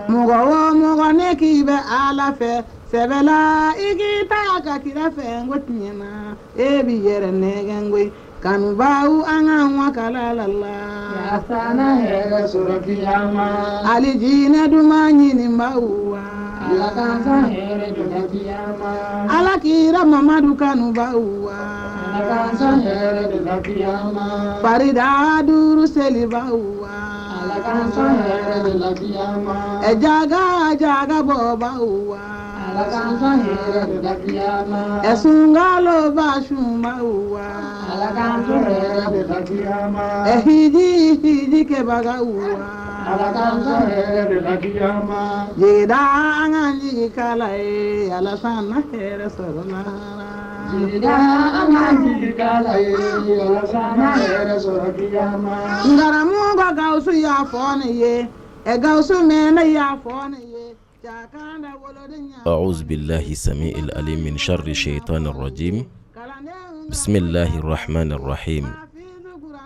Mɔgɔ o mɔgɔ ne k'i bɛ Ala fɛ sɛbɛ la i k'i ta ka kira fɛ n ko tiɲɛ na e b'i yɛrɛ nɛgɛn koyi kanubaw an ka wakala la la Yaasa hɛrɛ sɔrɔ kiyama. Alijinɛ duman ɲininbaw wa Ala k'an san hɛrɛ dɔ kiyama. Ala kira Mamadu kanubaw wa Ala k'an san hɛrɛ dɔ kiyama. Farida duuru selibaw wa Ala k'an san hɛrɛ dɔ kiyama. Ɛ jaga jaga bɔbaw wa Ala k'an san hɛrɛ dɔ kiyama. Ɛ sunkalo ba sunbaw wa Ala k'an san hɛrɛ dɔ kiyama. Ɛ hiji hiji kɛbagaw wa Ala k'an san hɛrɛ dɔ kiyama. Jigida an k'an jigi k'Ala ye walasa an na hɛrɛ sɔrɔ lahara. Jigida an k'an jigi k'Ala ye walasa an na hɛrɛ sɔrɔ kiyama. N karamɔgɔ Gawusu y'a fɔ ne ye ɛ Gawusu mɛnɛ y'a fɔ ne ye cakanda woloden ɲa. أعوذ بالله السميع العليم من شر الشيطان الرجيم. بسم الله الرحمن الرحيم.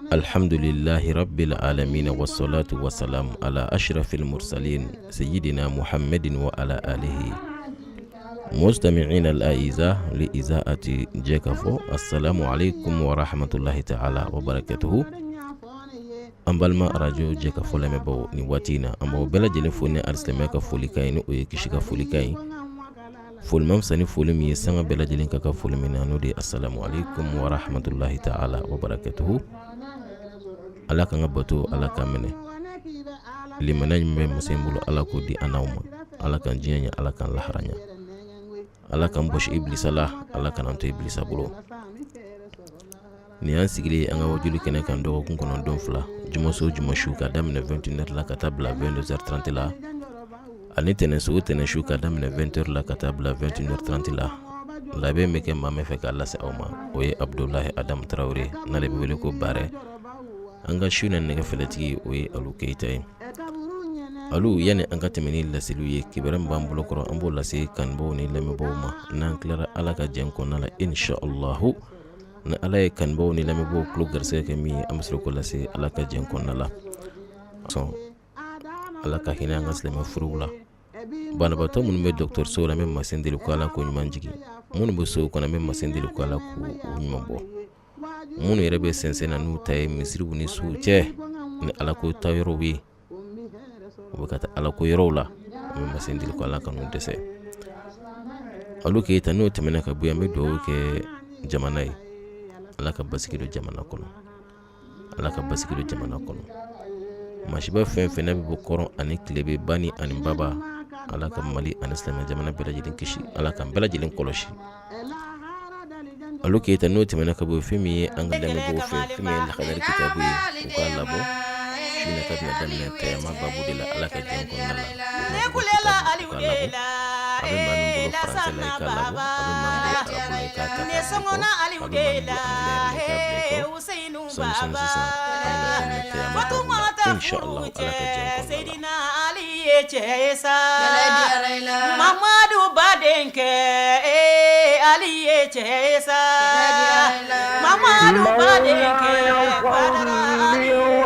الحمد لله رب العالمين، والصلاة والسلام على أشرف المرسلين سيدنا محمد وعلى آله. مستمعين الأعزاء لإذاعة جيكافو، السلام عليكم ورحمة الله تعالى وبركاته. An balima arajo Jɛkafɔ lamɛnbaaw, nin waati in na, an b'aw bɛɛ lajɛlen fo ni alisilamɛya ka folikan ye, ni o ye kisi ka folikan ye. Foli ma fisa ni foli min ye, sanga bɛɛ lajɛlen ka kan foli min na, n'o de ye asalamu aleykum wa rahmatulahi ta'ala wa barakatuhu. Ala k'an ka bato, Ala k'a minɛ. Limaniya min bɛ masa in bolo, Ala k'o di an n'aw ma. Ala k'an diɲɛ ɲɛ, Ala k'an lahara ɲɛ, Ala k'an bɔsi ibilisa la, Ala kana to ibilisa bolo. Nin y'an sigilen an ka wajuli kɛnɛ kan dɔgɔkun kɔnɔ don fila, jumaso juma su ka daminɛ 21h la ka taa bila 22h30 la, ani tɛnɛnso o tɛnɛn su ka daminɛ 20h la ka taa bila 21h30 la. Labɛn bɛ kɛ maa min fɛ k'a lase aw ma, o ye Abudulayi Adamu Tarawele, n'ale bɛ wele ko Barɛ. An ka su na nɛgɛ fɛlɛtigi, o ye Alu Keyita ye. Alu, yanni an ka tɛmɛ ni laseliw ye, kibaruya min b'an bolo kɔrɔ, an b'o lase kanubaw ni lamɛnbaw ma. N'an tilara, Ala ka jɛn kɔnɔna la, inshallahu, ni Ala ye kanubaw ni lamɛnbaw tulo garisɛgɛ kɛ min ye, an bɛ sɔrɔ k'o lase, Ala ka jɛn kɔnɔna la. Sɔn Ala ka hinɛ an ka silamɛ furuw la. Banabaatɔ minnu bɛ dɔgɔtɔrɔso la, an bɛ masa in deli ko Ala k'o ɲuman jigin. Minnu bɛ so kɔnɔ, an bɛ masa in deli ko Ala k'u ɲuman bɔ. Minnu yɛrɛ bɛ sɛnsɛn na n'u ta ye misiriw ni sow cɛ ni Ala ko ta yɔrɔw ye, u bɛ ka taa Ala ko yɔrɔw la, an bɛ masa in deli ko Ala kan'u dɛsɛ. Alu Keyita, n'o tɛmɛna ka bɔ yen, an bɛ dugawu kɛ jamana ye. Ala ka basigi don jamana kɔnɔ, Ala ka basigi don jamana kɔnɔ. Masiba fɛn fɛn n'a bɛ bɔ kɔrɔn ani tilebin, bani ani baba, Ala ka Mali ani silamɛ jamana bɛɛ lajɛlen kisi, Ala k'an bɛɛ lajɛlen kɔlɔsi. Alu Keyita, n'o tɛmɛna ka bɔ, fɛn min ye an ka lamɛnbagaw fɛ, fɛn min ye lakadari kitabu ye, u k'a labɔ. Su nata bɛna daminɛ tayama babu de la, Ala ka jɛn kɔnɔna la. U k'a labɔ. A bɛ maa min bolo faransɛ la, i k'a labɔ. A bɛ maa min bolo arabu la, i k'a ta k'a bila i kɔ. A bɛ maa min bolo angilɛ yɛrɛ la, i k'a bila i kɔ. Sɔɔni sɔɔni sisan, an bɛna daminɛ tayama babu la, inshallah, Ala ka jɛn kɔnɔna la. Mamadu badenkɛ, Ali ye cɛ sa, Mamadu badenkɛ.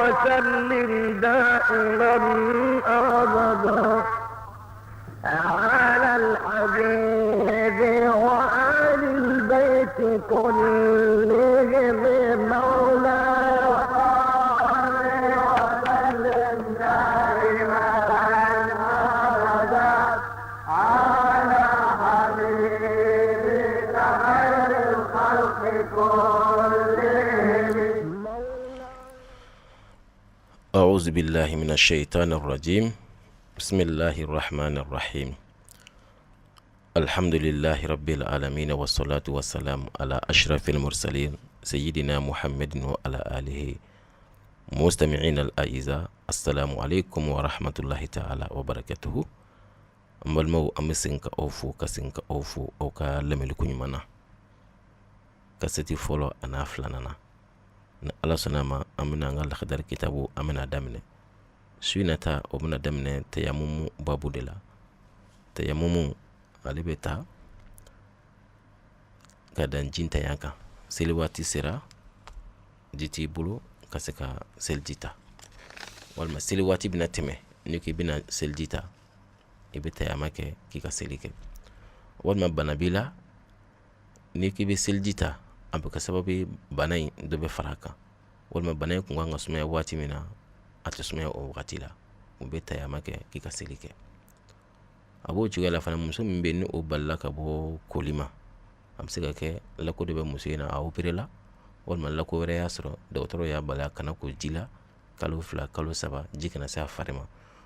وسلم دائما أبدا على الحبيب وآل البيت كلهم مولاي وسلم دائما أبدا على حبيبك خير الخلق كلهم. أعوذ بالله من الشيطان الرجيم. بسم الله الرحمن الرحيم. الحمد لله رب العالمين، والصلاة والسلام على أشرف المرسلين سيدنا محمد وعلى آله. مستمعين الأعزاء، السلام عليكم ورحمة الله تعالى وبركاته. An balimaw, an bɛ segin ka aw fo, ka segin ka aw fo aw ka lamɛnliko ɲuman na kasɛti fɔlɔ a n'a filanan na. Ni Ala sɔnna a ma, an bɛna an ka lakadari kitabu, an bɛna daminɛ su in nata. O bɛna daminɛ tayamumu babu de la. Tayamumu, ale bɛ ta ka dan jintanya kan. Seli waati sera, ji t'i bolo ka se ka seliji ta, walima seli waati bɛna tɛmɛ. N'i k'i bɛna seliji ta, i bɛ tayama kɛ k'i ka seli kɛ. Walima bana b'i la, n'i k'i bɛ seliji ta, a bɛ kɛ sababu ye bana in dɔ bɛ fara a kan, walima bana in kun kan ka sumaya waati min na, a tɛ sumaya o wagati la, u bɛ tayama kɛ k'i ka seli kɛ. A b'o cogoya la fana, muso min bɛ yen ni o balila ka bɔ koli ma, a bɛ se ka kɛ lako de bɛ muso in na, a operela, walima lako wɛrɛ y'a sɔrɔ, dɔgɔtɔrɔ y'a bali a kana ko ji la kalo 2, kalo 3, ji kana se a fari ma.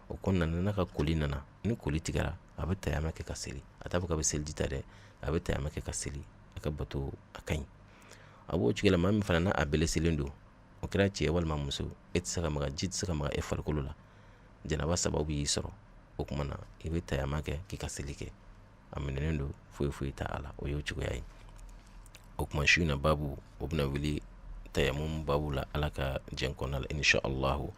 O kɔnɔna na, n'a ka koli nana, ni koli tigɛra, a bɛ tayama kɛ ka seli. A t'a fɔ k'a bɛ seliji ta dɛ, a bɛ tayama kɛ ka seli, a ka bato a ka ɲi. A b'o cogoya la, maa min fana n'a a beleselen don, o kɛra cɛ walima muso, e tɛ se ka maga, ji tɛ se ka maga e farikolo la, janaba sababu y'i sɔrɔ, o tuma na i bɛ tayama kɛ k'i ka seli kɛ, a minɛnen don, foyi foyi t'a la. O y'o cogoya ye. O tuma su in na babu, o bɛna wuli tayamum babu la, Ala ka jɛn kɔnɔna la, insha Allahu.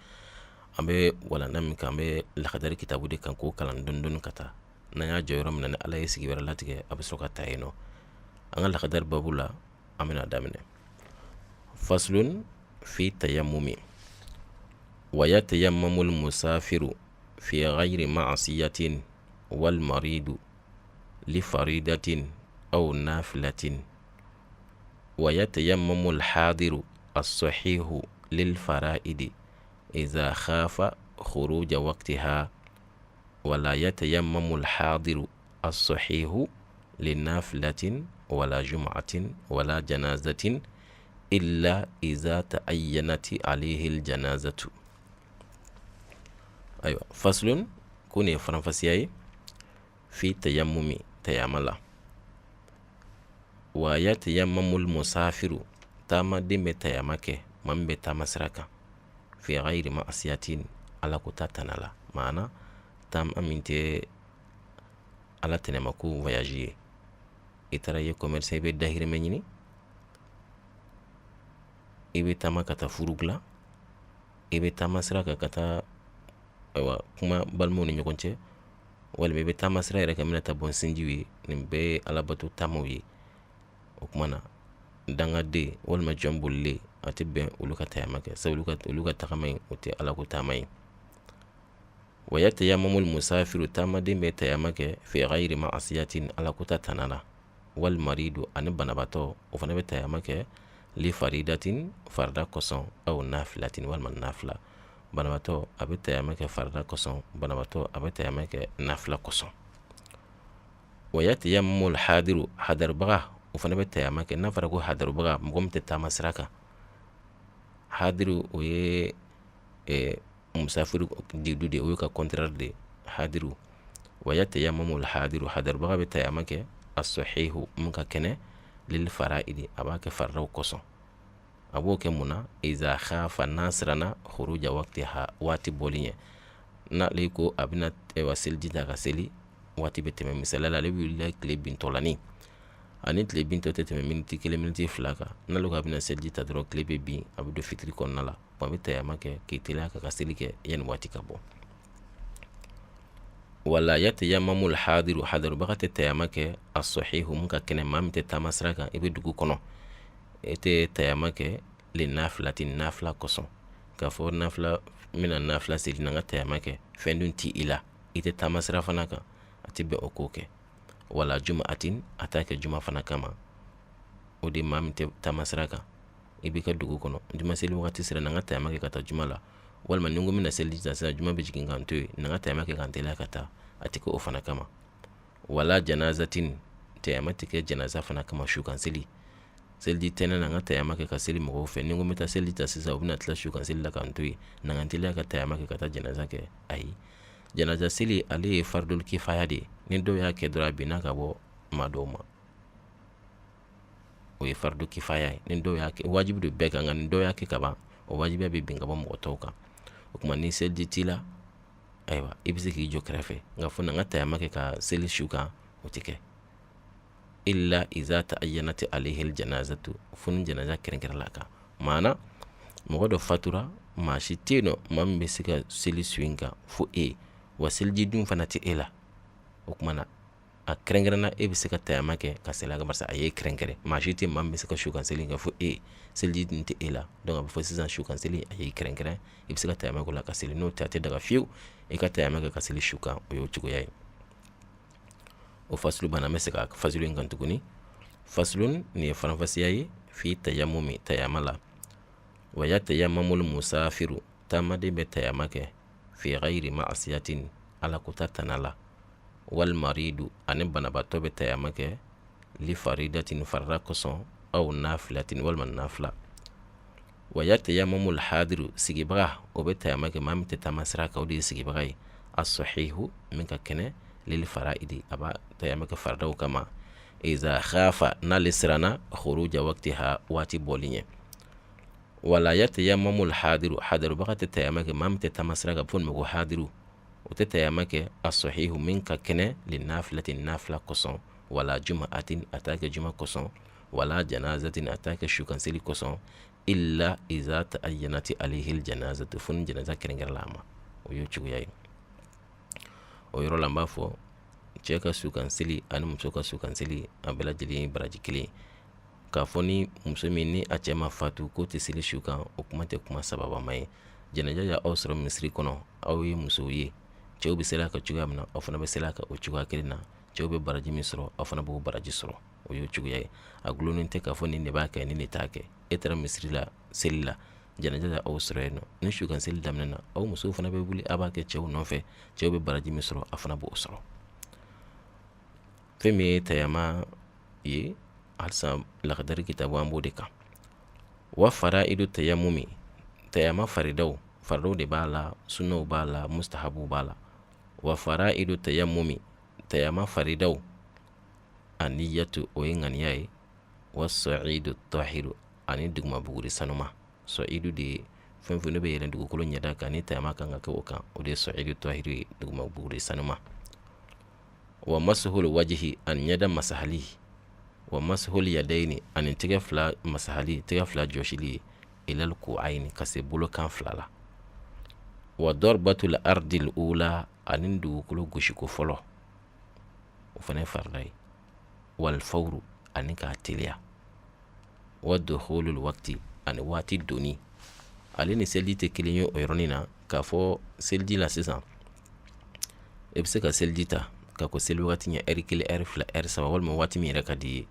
An bɛ walanda min kan, an bɛ lakadari kitabu de kan k'o kalan dɔɔni dɔɔni ka taa. N'an y'a jɔ yɔrɔ min na, ni Ala ye sigi wɛrɛ latigɛ, a bɛ sɔrɔ ka taa yen nɔ. An ka lakadari babu la, an bɛna daminɛ faslun fi tayammumi wa yatayammamul musafiru fi ghayri ma'asiyatin wal maridu li faridatin aw nafilatin wa yatayammamul hadiru as-sahihu lil fara'idi idha khafa khuruja waqtiha wala yatayammamul hadiru as-sahihu linafilatin wala jum'atin wala janazatin illa iza ta'ayyanati alayhi aljanazatu. Ayiwa, faslun, ko nin ye faranfasiya ye, fi tayammumi, tayama la. Wa yatayammamul musafiru, taamaden bɛ tayama kɛ, maa min bɛ taama sira kan, fi ghayri ma'asiyatin, Ala ko ta tana la, maana taama min tɛ Ala tɛnɛma ko voyage ye. I taara ye commerçant, i bɛ dahirimɛ ɲini, i bɛ taama ka taa furu dilan, i bɛ taama sira kan ka taa, ayiwa, kuma balimaw ni ɲɔgɔn cɛ, walima i bɛ taama sira yɛrɛ kan bɛna taa bɔn sinjiw ye. Nin bɛɛ ye alabato taamaw ye. O tuma na, dangaden walima jɔn bolilen, a tɛ bɛn olu ka tayama kɛ, sabu olu ka tagama in, o tɛ Ala ko taama ye. Wa yatayamamul musafiru, taamaden bɛ tayama kɛ, fi ghayri ma'asiyatin, Ala ko ta tana la, wal maridu, ani banabaatɔ, o fana bɛ tayama kɛ, li faridatin, farida kosɔn, aw nafilatin, walima nafila. Banabaatɔ a bɛ tayama kɛ farida kosɔn, banabaatɔ a bɛ tayama kɛ nafila kosɔn. Wa yatayamamul hadiru, hadarubaga, o fana bɛ tayama kɛ. N'a fɔra ko hadarubaga, mɔgɔ min tɛ taama sira kan, hadiru o ye musafiru didu de, o ye ka contraire de hadiru. Wa yatayamamul hadiru, hadarubaga bɛ tayama kɛ, as-sahihu, mun ka kɛnɛ, lil fara'idi, a b'a kɛ faridaw kosɔn. A b'o kɛ mun na? Iza khafa, n'a siranna, khuruja waqtiha, waati bɔli ɲɛ. N'ale ko a bɛna ayiwa seliji ta ka seli, waati bɛ tɛmɛ. Misaliya la, ale wulila tile bintɔlani, ani tile bintɔ tɛ tɛmɛ miniti 1, miniti 2 kan. N'ale ko a bɛna seliji ta dɔrɔn, tile bɛ bin, a bɛ don fitiri kɔnɔna la. A bɛ tayama kɛ k'i teliya ka seli kɛ yanni waati ka bɔ. Wala yatayamamul hadiru, hadarubaga tɛ tayama kɛ, as-sahihu, mun ka kɛnɛ, maa min tɛ taama sira kan, i bɛ dugu kɔnɔ, e tɛ tayama kɛ, li nafilati, nafila kosɔn, k'a fɔ nafila, n bɛna nafila seli na, n ka tayama kɛ, fɛn dun t'i la, i tɛ taama sira fana kan, a tɛ bɛn o k'o kɛ. Wala juma'atin, a t'a kɛ juma fana kama. O de maa min tɛ taama sira kan, i b'i ka dugu kɔnɔ, juma seli wagati sera, na n ka tayama kɛ ka taa juma la, walima ni n ko n bɛna seliji ta sisan, juma bɛ jigin ka n to yen, na n ka tayama kɛ ka n teliya ka taa, a tɛ kɛ o fana kama. Wala janazatin, tayama tɛ kɛ janaza fana kama, su kan seli. Seliji tɛnɛ na, n ka tayama kɛ ka seli mɔgɔw fɛ, ni n ko n bɛ taa seliji ta sisan, u bɛna tila su kan seli la ka n to yen, na n ka n teliya ka tayama kɛ ka taa janaza kɛ. Ayi, janaza seli, ale ye faridul kifaya de ye. Ni dɔw y'a kɛ dɔrɔn, a binna ka bɔ maa dɔw ma. O ye faridu kifaya ye. Ni dɔw y'a kɛ, wajibi don bɛɛ kan, nka ni dɔw y'a kɛ ka ban, o wajibiya bɛ bin ka bɔ mɔgɔ tɔw kan. O tuma ni seliji t'i la, ayiwa, i bɛ se k'i jɔ kɛrɛfɛ, nka fo na n ka tayama kɛ ka seli su kan, o tɛ kɛ. Illa iza ta'ayyanat alayhi aljanazatu, fo ni janaza kɛrɛnkɛrɛnla a kan, maana mɔgɔ dɔ fatura, maa si tɛ yen nɔ maa min bɛ se ka seli su in kan fo e, wa seliji dun fana tɛ e la. O tuma na A kɛrɛnkɛrɛnna, e bɛ se ka tayama kɛ ka seli a kan, barisa a ye kɛrɛnkɛrɛn. Maa si tɛ maa min bɛ se ka su kan seli kɛ fo e. Seliji dun tɛ e la. Donc a bɛ fɔ sisan, su kan seli, a y'i kɛrɛnkɛrɛn, i bɛ se ka tayama k'o la ka seli. N'o tɛ, a tɛ daga fiyewu i ka tayama kɛ ka seli su kan. O y'o cogoya ye. O fasulu banna, an bɛ segin a fasulu in kan tuguni. Fasulun, nin ye faranfasiya ye, fi tayamumi, tayama la. Wa yatayamamul musafiru, taamaden bɛ tayama kɛ, fi ghairi ma'asiyatin, ala kota tana la. Wal maridu, ani banabaatɔ bɛ tayama kɛ, li faridatin, farida kosɔn, aw nafilatin, walima nafila. Wa yatayamamul hadiru, sigibaga, o bɛ tayama kɛ. Maa min tɛ taama sira kan, o de ye sigibaga ye. Asahihu, min ka kɛnɛ, lil faraidi, a b'a tayama kɛ faridaw kama. Iza khafa, n'ale siranna, khuruja waqtiha, waati bɔli ɲɛ. Wala yatayamamul hadiru, hadirubaga tɛ tayama kɛ. Maa min tɛ taama sira kan, fo nin ma ko hadiru, o tɛ tayama kɛ. Asahihu, min ka kɛnɛ, li nafilati, nafila kosɔn. Wala jumaatin, a t'a kɛ juma kosɔn. Wala janazatin, a t'a kɛ sukanseli kosɔn. Illa iza ta'ayyanati alayhi aljanazatu, fo ni janaza kɛrɛnkɛrɛnla a ma. O y'o cogoya ye. O yɔrɔ la, n b'a fɔ, cɛ ka sukanseli ani muso ka sukanseli, a bɛɛ lajɛlen ye baraji kelen. K'a fɔ ni muso min ni a cɛ ma fatu k'o tɛ seli su kan, o kuma tɛ kuma sababama ye. Janaja y'aw sɔrɔ misiri kɔnɔ, aw ye musow ye, cɛw bɛ seli a kan cogoya min na, aw fana bɛ seli a kan o cogoya kelen na. Cɛw bɛ baraji min sɔrɔ, aw fana b'o baraji sɔrɔ. O y'o cogoya ye. A gulonnen tɛ k'a fɔ nin de b'a kɛ, nin de t'a kɛ. E taara misiri la seli la, janaja y'aw sɔrɔ yen nɔ. Ni sukan seli daminɛna, aw musow fana bɛ wuli, a b'a kɛ cɛw nɔfɛ. Cɛw bɛ baraji min sɔrɔ, a fana b'o sɔrɔ. Fɛn min ye tayama ye, halisa lakadari kitabu, an b'o de kan. Wa faraidu tayamumi, tayama faridaw. Faridaw de b'a la, sunnaw b'a la, mustahabuw b'a la. Wa faraidu tayamumi, tayama faridaw, aniyatu, o ye ŋaniya ye. Wa sa'idu tahiru, ani duguma buguri sanuma. Sa'idu de ye fɛn fɛn ne bɛ yɛlɛn dugukolo ɲɛda kan ni tayama kan ka kɛ o kan, o de ye sa'idu tahiru ye, duguma buguri sanuma. Wa masuhul wajihi, ani ɲɛda masahali. Wa masuhul yadayini, ani tɛgɛ fila masahali, tɛgɛ fila jɔsili ye, ilal ku'ayini, ka se bolokan fila la. Wa darbatul ardil ula, ani dugukolo gosiko fɔlɔ, o fana ye farida ye. Wal fawru, ani k'a teliya. Wa dukhulul waqti, ani waati donni. Ale ni seliji tɛ kelen ye o yɔrɔnin na. K'a fɔ seliji la sisan, e bɛ se ka seliji ta ka kɔn seli wagati ɲɛ ɛri 1, ɛri 2, ɛri 3, walima waati min yɛrɛ ka di i ye.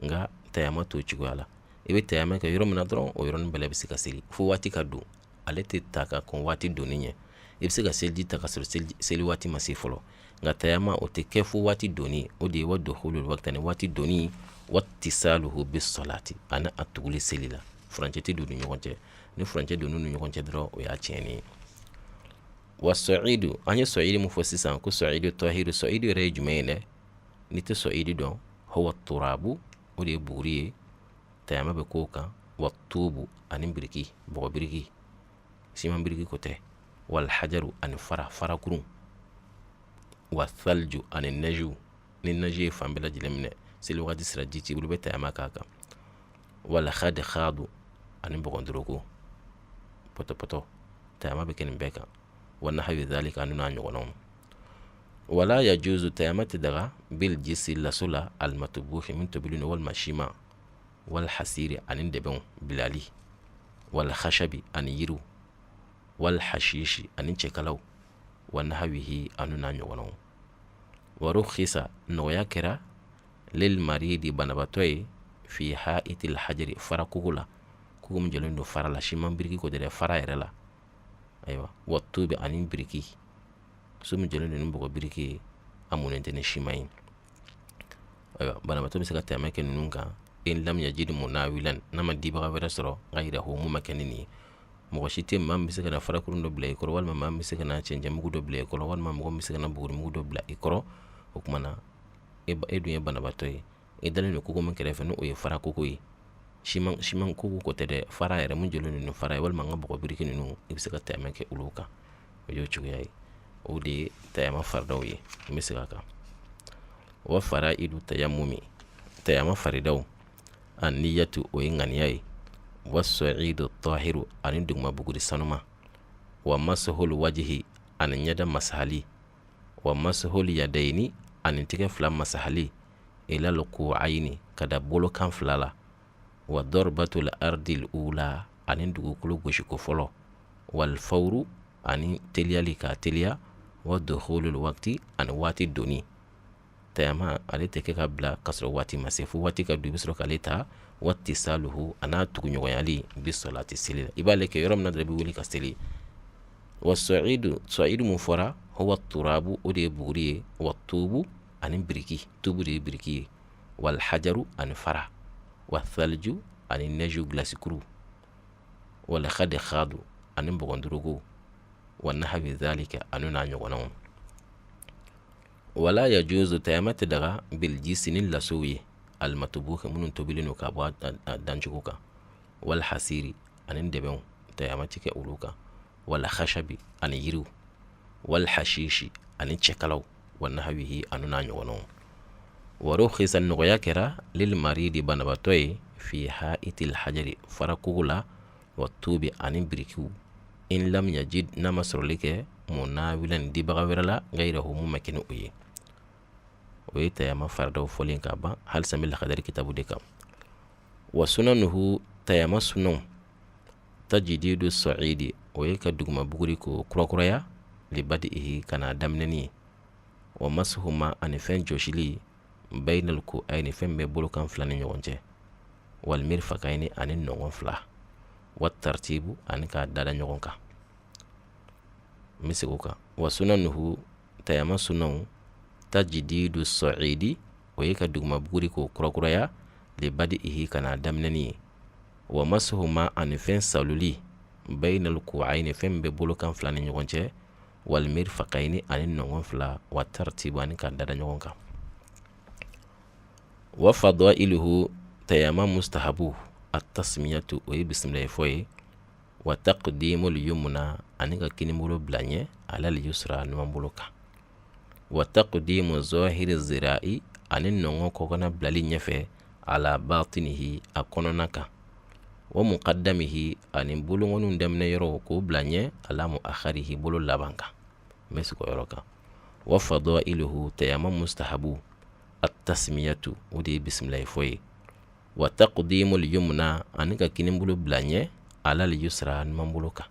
Nka tayama t'o cogoya la. I bɛ tayama kɛ yɔrɔ min na dɔrɔn, o yɔrɔnin bɛɛ la i bɛ se ka seli, fo waati ka don. Ale tɛ ta ka kɔn waati donni ɲɛ. I bɛ se ka seliji ta ka sɔrɔ seli waati ma se fɔlɔ, nka tayama, o tɛ kɛ fo waati donni. O de ye wa dukhulul waqti, ani waati donni. Wattisaluhu bis salati, ani a tuguli seli la. Furancɛ tɛ don ni ɲɔgɔn cɛ. Ni furancɛ donn'u ni ɲɔgɔn cɛ dɔrɔn, o y'a tiɲɛni ye. Wa sa'idu, an ye sa'idu min fɔ sisan, ko sa'idu tahiru, sa'idu yɛrɛ ye jumɛn ye dɛ? N'i tɛ sa'idu dɔn, huwa turabu, o de ye buguri ye, tayama bɛ k'o kan. Wa tubu, ani biriki, bɔgɔ biriki, siman biriki ko tɛ. Wal hajaru, ani fara, farakurun. Wa thalju, ani nɛju. Ni nɛju ye fan bɛɛ lajɛlen minɛ, seli wagati sera, ji t'i bolo, bɛ tayama k'a kan. Wal khadkhadu, ani bɔgɔndoroko, pɔtɔpɔtɔ, tayama bɛ kɛ nin bɛɛ kan. Wa nahwi dhalika, ani n'a ɲɔgɔnnaw. Wala yajuzu, tayama tɛ daga, bil jisi, laso la, almatbuhi, min tobilen don, walima siman. Wal hasiri, ani dɛbɛnw bilali. Wal khashabi, ani yiriw. Wal hashishi, ani cɛkalaw. Wa nahwihi, ani n'a ɲɔgɔnnaw. Wa rukhisa, nɔgɔya kɛra, lil maridi, banabaatɔ ye, fi haitil hajari, fara kogo la, kogo min jɔlen don fara la, siman biriki ko tɛ dɛ, fara yɛrɛ la. Ayiwa, wa tubi, ani biriki, so min jɔlen don ni bɔgɔ biriki ye, a munnen tɛ ni siman ye. Ayiwa, banabaatɔ bɛ se ka tayama kɛ ninnu kan, in lam yajid munawilan, n'a ma dibaga wɛrɛ sɔrɔ, ghayrahu, mun ma kɛ ni nin ye. Mɔgɔ si tɛ maa min bɛ se ka na farakurun dɔ bila i kɔrɔ, walima maa min bɛ se ka na cɛncɛnmugu dɔ bila i kɔrɔ, walima mɔgɔ min bɛ se ka na bugurimugu dɔ bila i kɔrɔ. O tuma na, e dun ye banabaatɔ ye, e dalen don kogo min kɛrɛfɛ, n'o ye fara kogo ye, siman kogo ko tɛ dɛ, fara yɛrɛ mun jɔlen don ni fara ye, walima an ka bɔgɔ biriki ninnu, i bɛ se ka tayama kɛ olu kan. O y'o cogoya ye. O de ye tayama faridaw ye. N bɛ segin a kan. Wa faraidu tayamumi, tayama faridaw, aniyatu, o ye ŋaniya ye. Wa sa'idu tahiru, ani duguma buguri sanuma. Wa masuhul wajihi, ani ɲɛda masahali. Wa masuhul yadayini, Ani tɛgɛ fila masahali ilal ku'ayni ka da bolokan fila la, wa darbatul ardil ula ani dugukolo gosiko fɔlɔ, wal fawru ani teliyali k'a teliya, wa dukhulul waqti ani waati donni. Tayama ale tɛ kɛ ka bila ka sɔrɔ waati ma se, fo waati ka don i bɛ sɔrɔ k'ale ta. Wattisaluhu a n'a tuguɲɔgɔnyali bi salati seli la, i b'ale kɛ yɔrɔ min na dɔrɔn i bɛ wuli ka seli. Wa sa'idu, sa'idu mun fɔra, huwa turabu o de ye buguri ye, wa tubu ani biriki, tubu de ye biriki ye, wal hajaru ani fara, wa thalju ani nɛju gilasikuru, wal khadkhadu ani bɔgɔndurugu, wa nahawi dhalika ani n'a ɲɔgɔnnaw. Wala yajuzu tayama tɛ daga bil jisi ni lasow ye, almatubuhi minnu tobilen don ka bɔ a dancogo kan, wal hasiri ani dɛbɛnw tayama tɛ kɛ olu kan, wal khashabi ani yiriw, wal hashishi ani cɛkalaw, wa nahawihi ani n'a ɲɔgɔnnaw. Wa rukhisa nɔgɔya kɛra lil maridi banabaatɔ ye fi haitil hajari farakogo la, wa tubi ani birikiw, in lam yajid n'a ma sɔrɔli kɛ munawilan dibaga wɛrɛ la gayirahu mun ma kɛ ni o ye. O ye tayama faridaw fɔlen ka ban. Halisa n bɛ lakadari kitabu de kan. Wa sunanuhu tayama sunaw tajdidu sa'idi o ye ka duguma buguri ko kurakuraya li badihi ka n'a daminɛni ye, wa masuhu ma ani fɛn jɔsili bainal ku'ayni fɛn bɛ bolokan fila ni ɲɔgɔn cɛ, wal mirfaqayni ani nɔngɔn fila, wa tartibu ani k'a dada ɲɔgɔn kan. N bɛ segin o kan. Wa sunanuhu tayama sunaw tajdidu sa'idi o ye ka duguma buguri k'o kurakuraya li badihi ka n'a daminɛni ye, wa masuhu ma ani fɛn saluli bainal ku'ayni fɛn bɛ bolokan fila ni ɲɔgɔn cɛ, wal mirfaqayni ani nɔngɔn fila, wa tartibu ani k'a dada ɲɔgɔn kan. Wa fadailuhu tayama mustahabu at-tasmiyatu o ye bisimilayi fɔ ye, wa taqdimul yumna ani ka kinibolo bila ɲɛ alal yusra numanbolo kan, wa taqdimu zahiri zira'i ani nɔngɔn kɔkanna bilali ɲɛfɛ ala batinihi a kɔnɔna kan, wa muqaddamihi ani bolonkɔniw daminɛ yɔrɔ k'o bila ɲɛ ala muakharihi bolo laban kan. N bɛ segin o yɔrɔ kan. Wa fadailuhu tayama mustahabu at-tasmiyatu o de ye bisimilayi fɔ ye, wa taqdimul yumna ani ka kinibolo bila ɲɛ alal yusra numanbolo kan,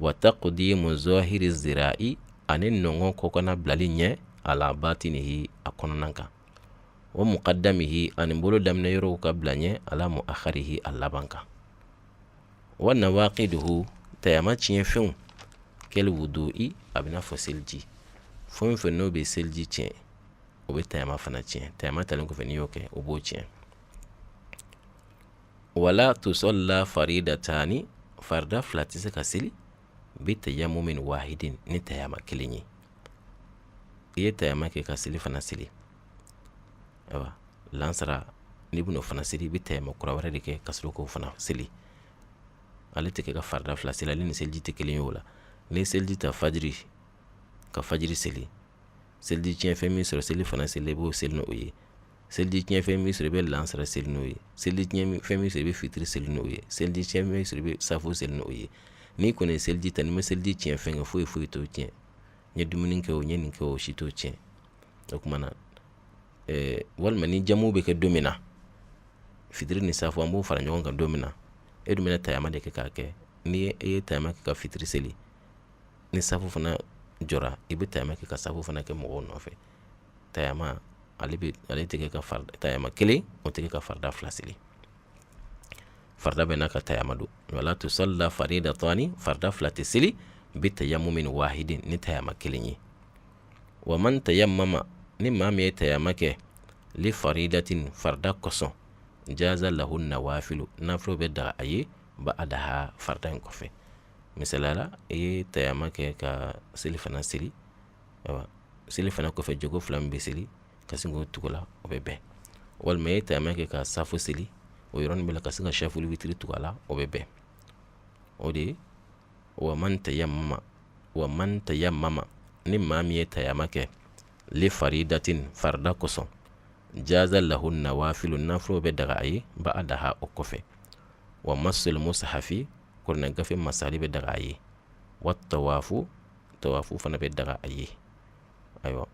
wa taqdimu zahiri zira'i ani nɔngɔn kɔkanna bilali ɲɛ ala batinihi a kɔnɔna kan, wa muqaddamihi ani bolo daminɛ yɔrɔw ka bila ɲɛ ala muakharihi a laban kan. Wa nawaqiduhu tayama tiɲɛfɛnw kal wudu'i a bɛ n'a fɔ seliji, fɛn o fɛn n'o bɛ seliji tiɲɛ o bɛ tayama fana tiɲɛ, tayama talen kɔfɛ n'i y'o kɛ o b'o tiɲɛ. Wala tusalla faridatani farida fila tɛ se ka seli bi tayamumin wahidin ni tayama kelen ye. I ye tayama kɛ ka seli fana seli, ayiwa lansara n'i bɛn'o fana seli i bɛ tayama kura wɛrɛ de kɛ ka sɔrɔ k'o fana seli. Ale tɛ kɛ ka farida fila seli, ale ni seliji tɛ kelen ye o la. N'i ye seliji ta fajiri ka fajiri seli, seliji tiɲɛfɛn min sɔrɔ seli fana seli i b'o seli n'o ye, seliji tiɲɛfɛn min sɔrɔ i bɛ lansara seli n'o ye, seliji tiɲɛfɛn min sɔrɔ i bɛ fitiri seli n'o ye, seliji tiɲɛfɛn min sɔrɔ i bɛ safo seli n'o ye. N'i kɔni ye seliji ta, n'i ma seliji tiɲɛfɛn kɛ foyi foyi t'o tiɲɛ. N ye dumuni kɛ o, n ye nin kɛ o, si t'o tiɲɛ. O tuma na walima ni jamu bɛ kɛ don min na, fitiri ni safo an b'o fara ɲɔgɔn kan don min na, e dun bɛna tayama de kɛ k'a kɛ. Ni e ye tayama kɛ ka fitiri seli, ni safo fana jɔra, i bɛ tayama kɛ ka safo fana kɛ mɔgɔw nɔfɛ. Tayama ale bɛ ale tɛ kɛ ka farida, tayama kelen o tɛ kɛ ka farida fila seli. Farida bɛɛ n'a ka tayama don. Wala tusalla faridatani farida fila tɛ seli bi tayamumin wahidin ni tayama kelen ye. Wa man tayammama ni maa min ye tayama kɛ li faridatin farida kosɔn, jaza lahu nawafilu nafilu bɛ daga a ye ba'daha farida in kɔfɛ. Misaliya la, i ye tayama kɛ ka seli fana seli, ayiwa seli fana kɔfɛ jogo fila min bɛ seli ka sin k'o tugu la, o bɛ bɛn. Walima i ye tayama kɛ ka safo seli, o yɔrɔnin bɛɛ la ka sin ka safuli witiri tugu a la, o bɛ bɛn. O de ye wa man tayammama, wa man tayammama ni maa min ye tayama kɛ li faridatin farida kosɔn, jaza lahu nawafilu nafilu bɛ daga a ye ba'daha o kɔfɛ. Wa masul mushafi kuranɛ gafe masali bɛ daga a ye, wa tawafu tawafu fana bɛ daga a ye. Ayiwa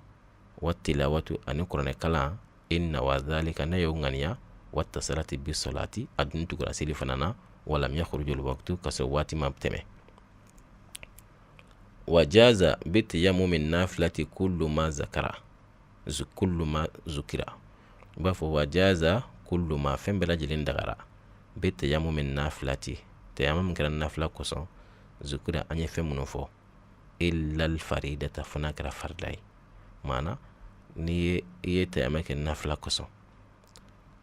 Wa tilawatu, ani kuranɛ kalan, in nawa dhalika, n'a y'o ŋaniya, wattasalati bi solati, a dun tugura seli fana na, walam yakhrujul waqtu, ka sɔrɔ waati ma tɛmɛ. Wa jaza bi tayammumi nafilati kullu ma zakara, kullu ma zukira. I b'a fɔ wa jaza kullu ma, fɛn bɛɛ lajɛlen dagara, bi tayammumi nafilati, tayammu min kɛra nafila kosɔn, zukira, an ye fɛn minnu fɔ, illal faridata, fo n'a kɛra farida ye. Maana n'i ye i ye tayammu kɛ nafila kosɔn,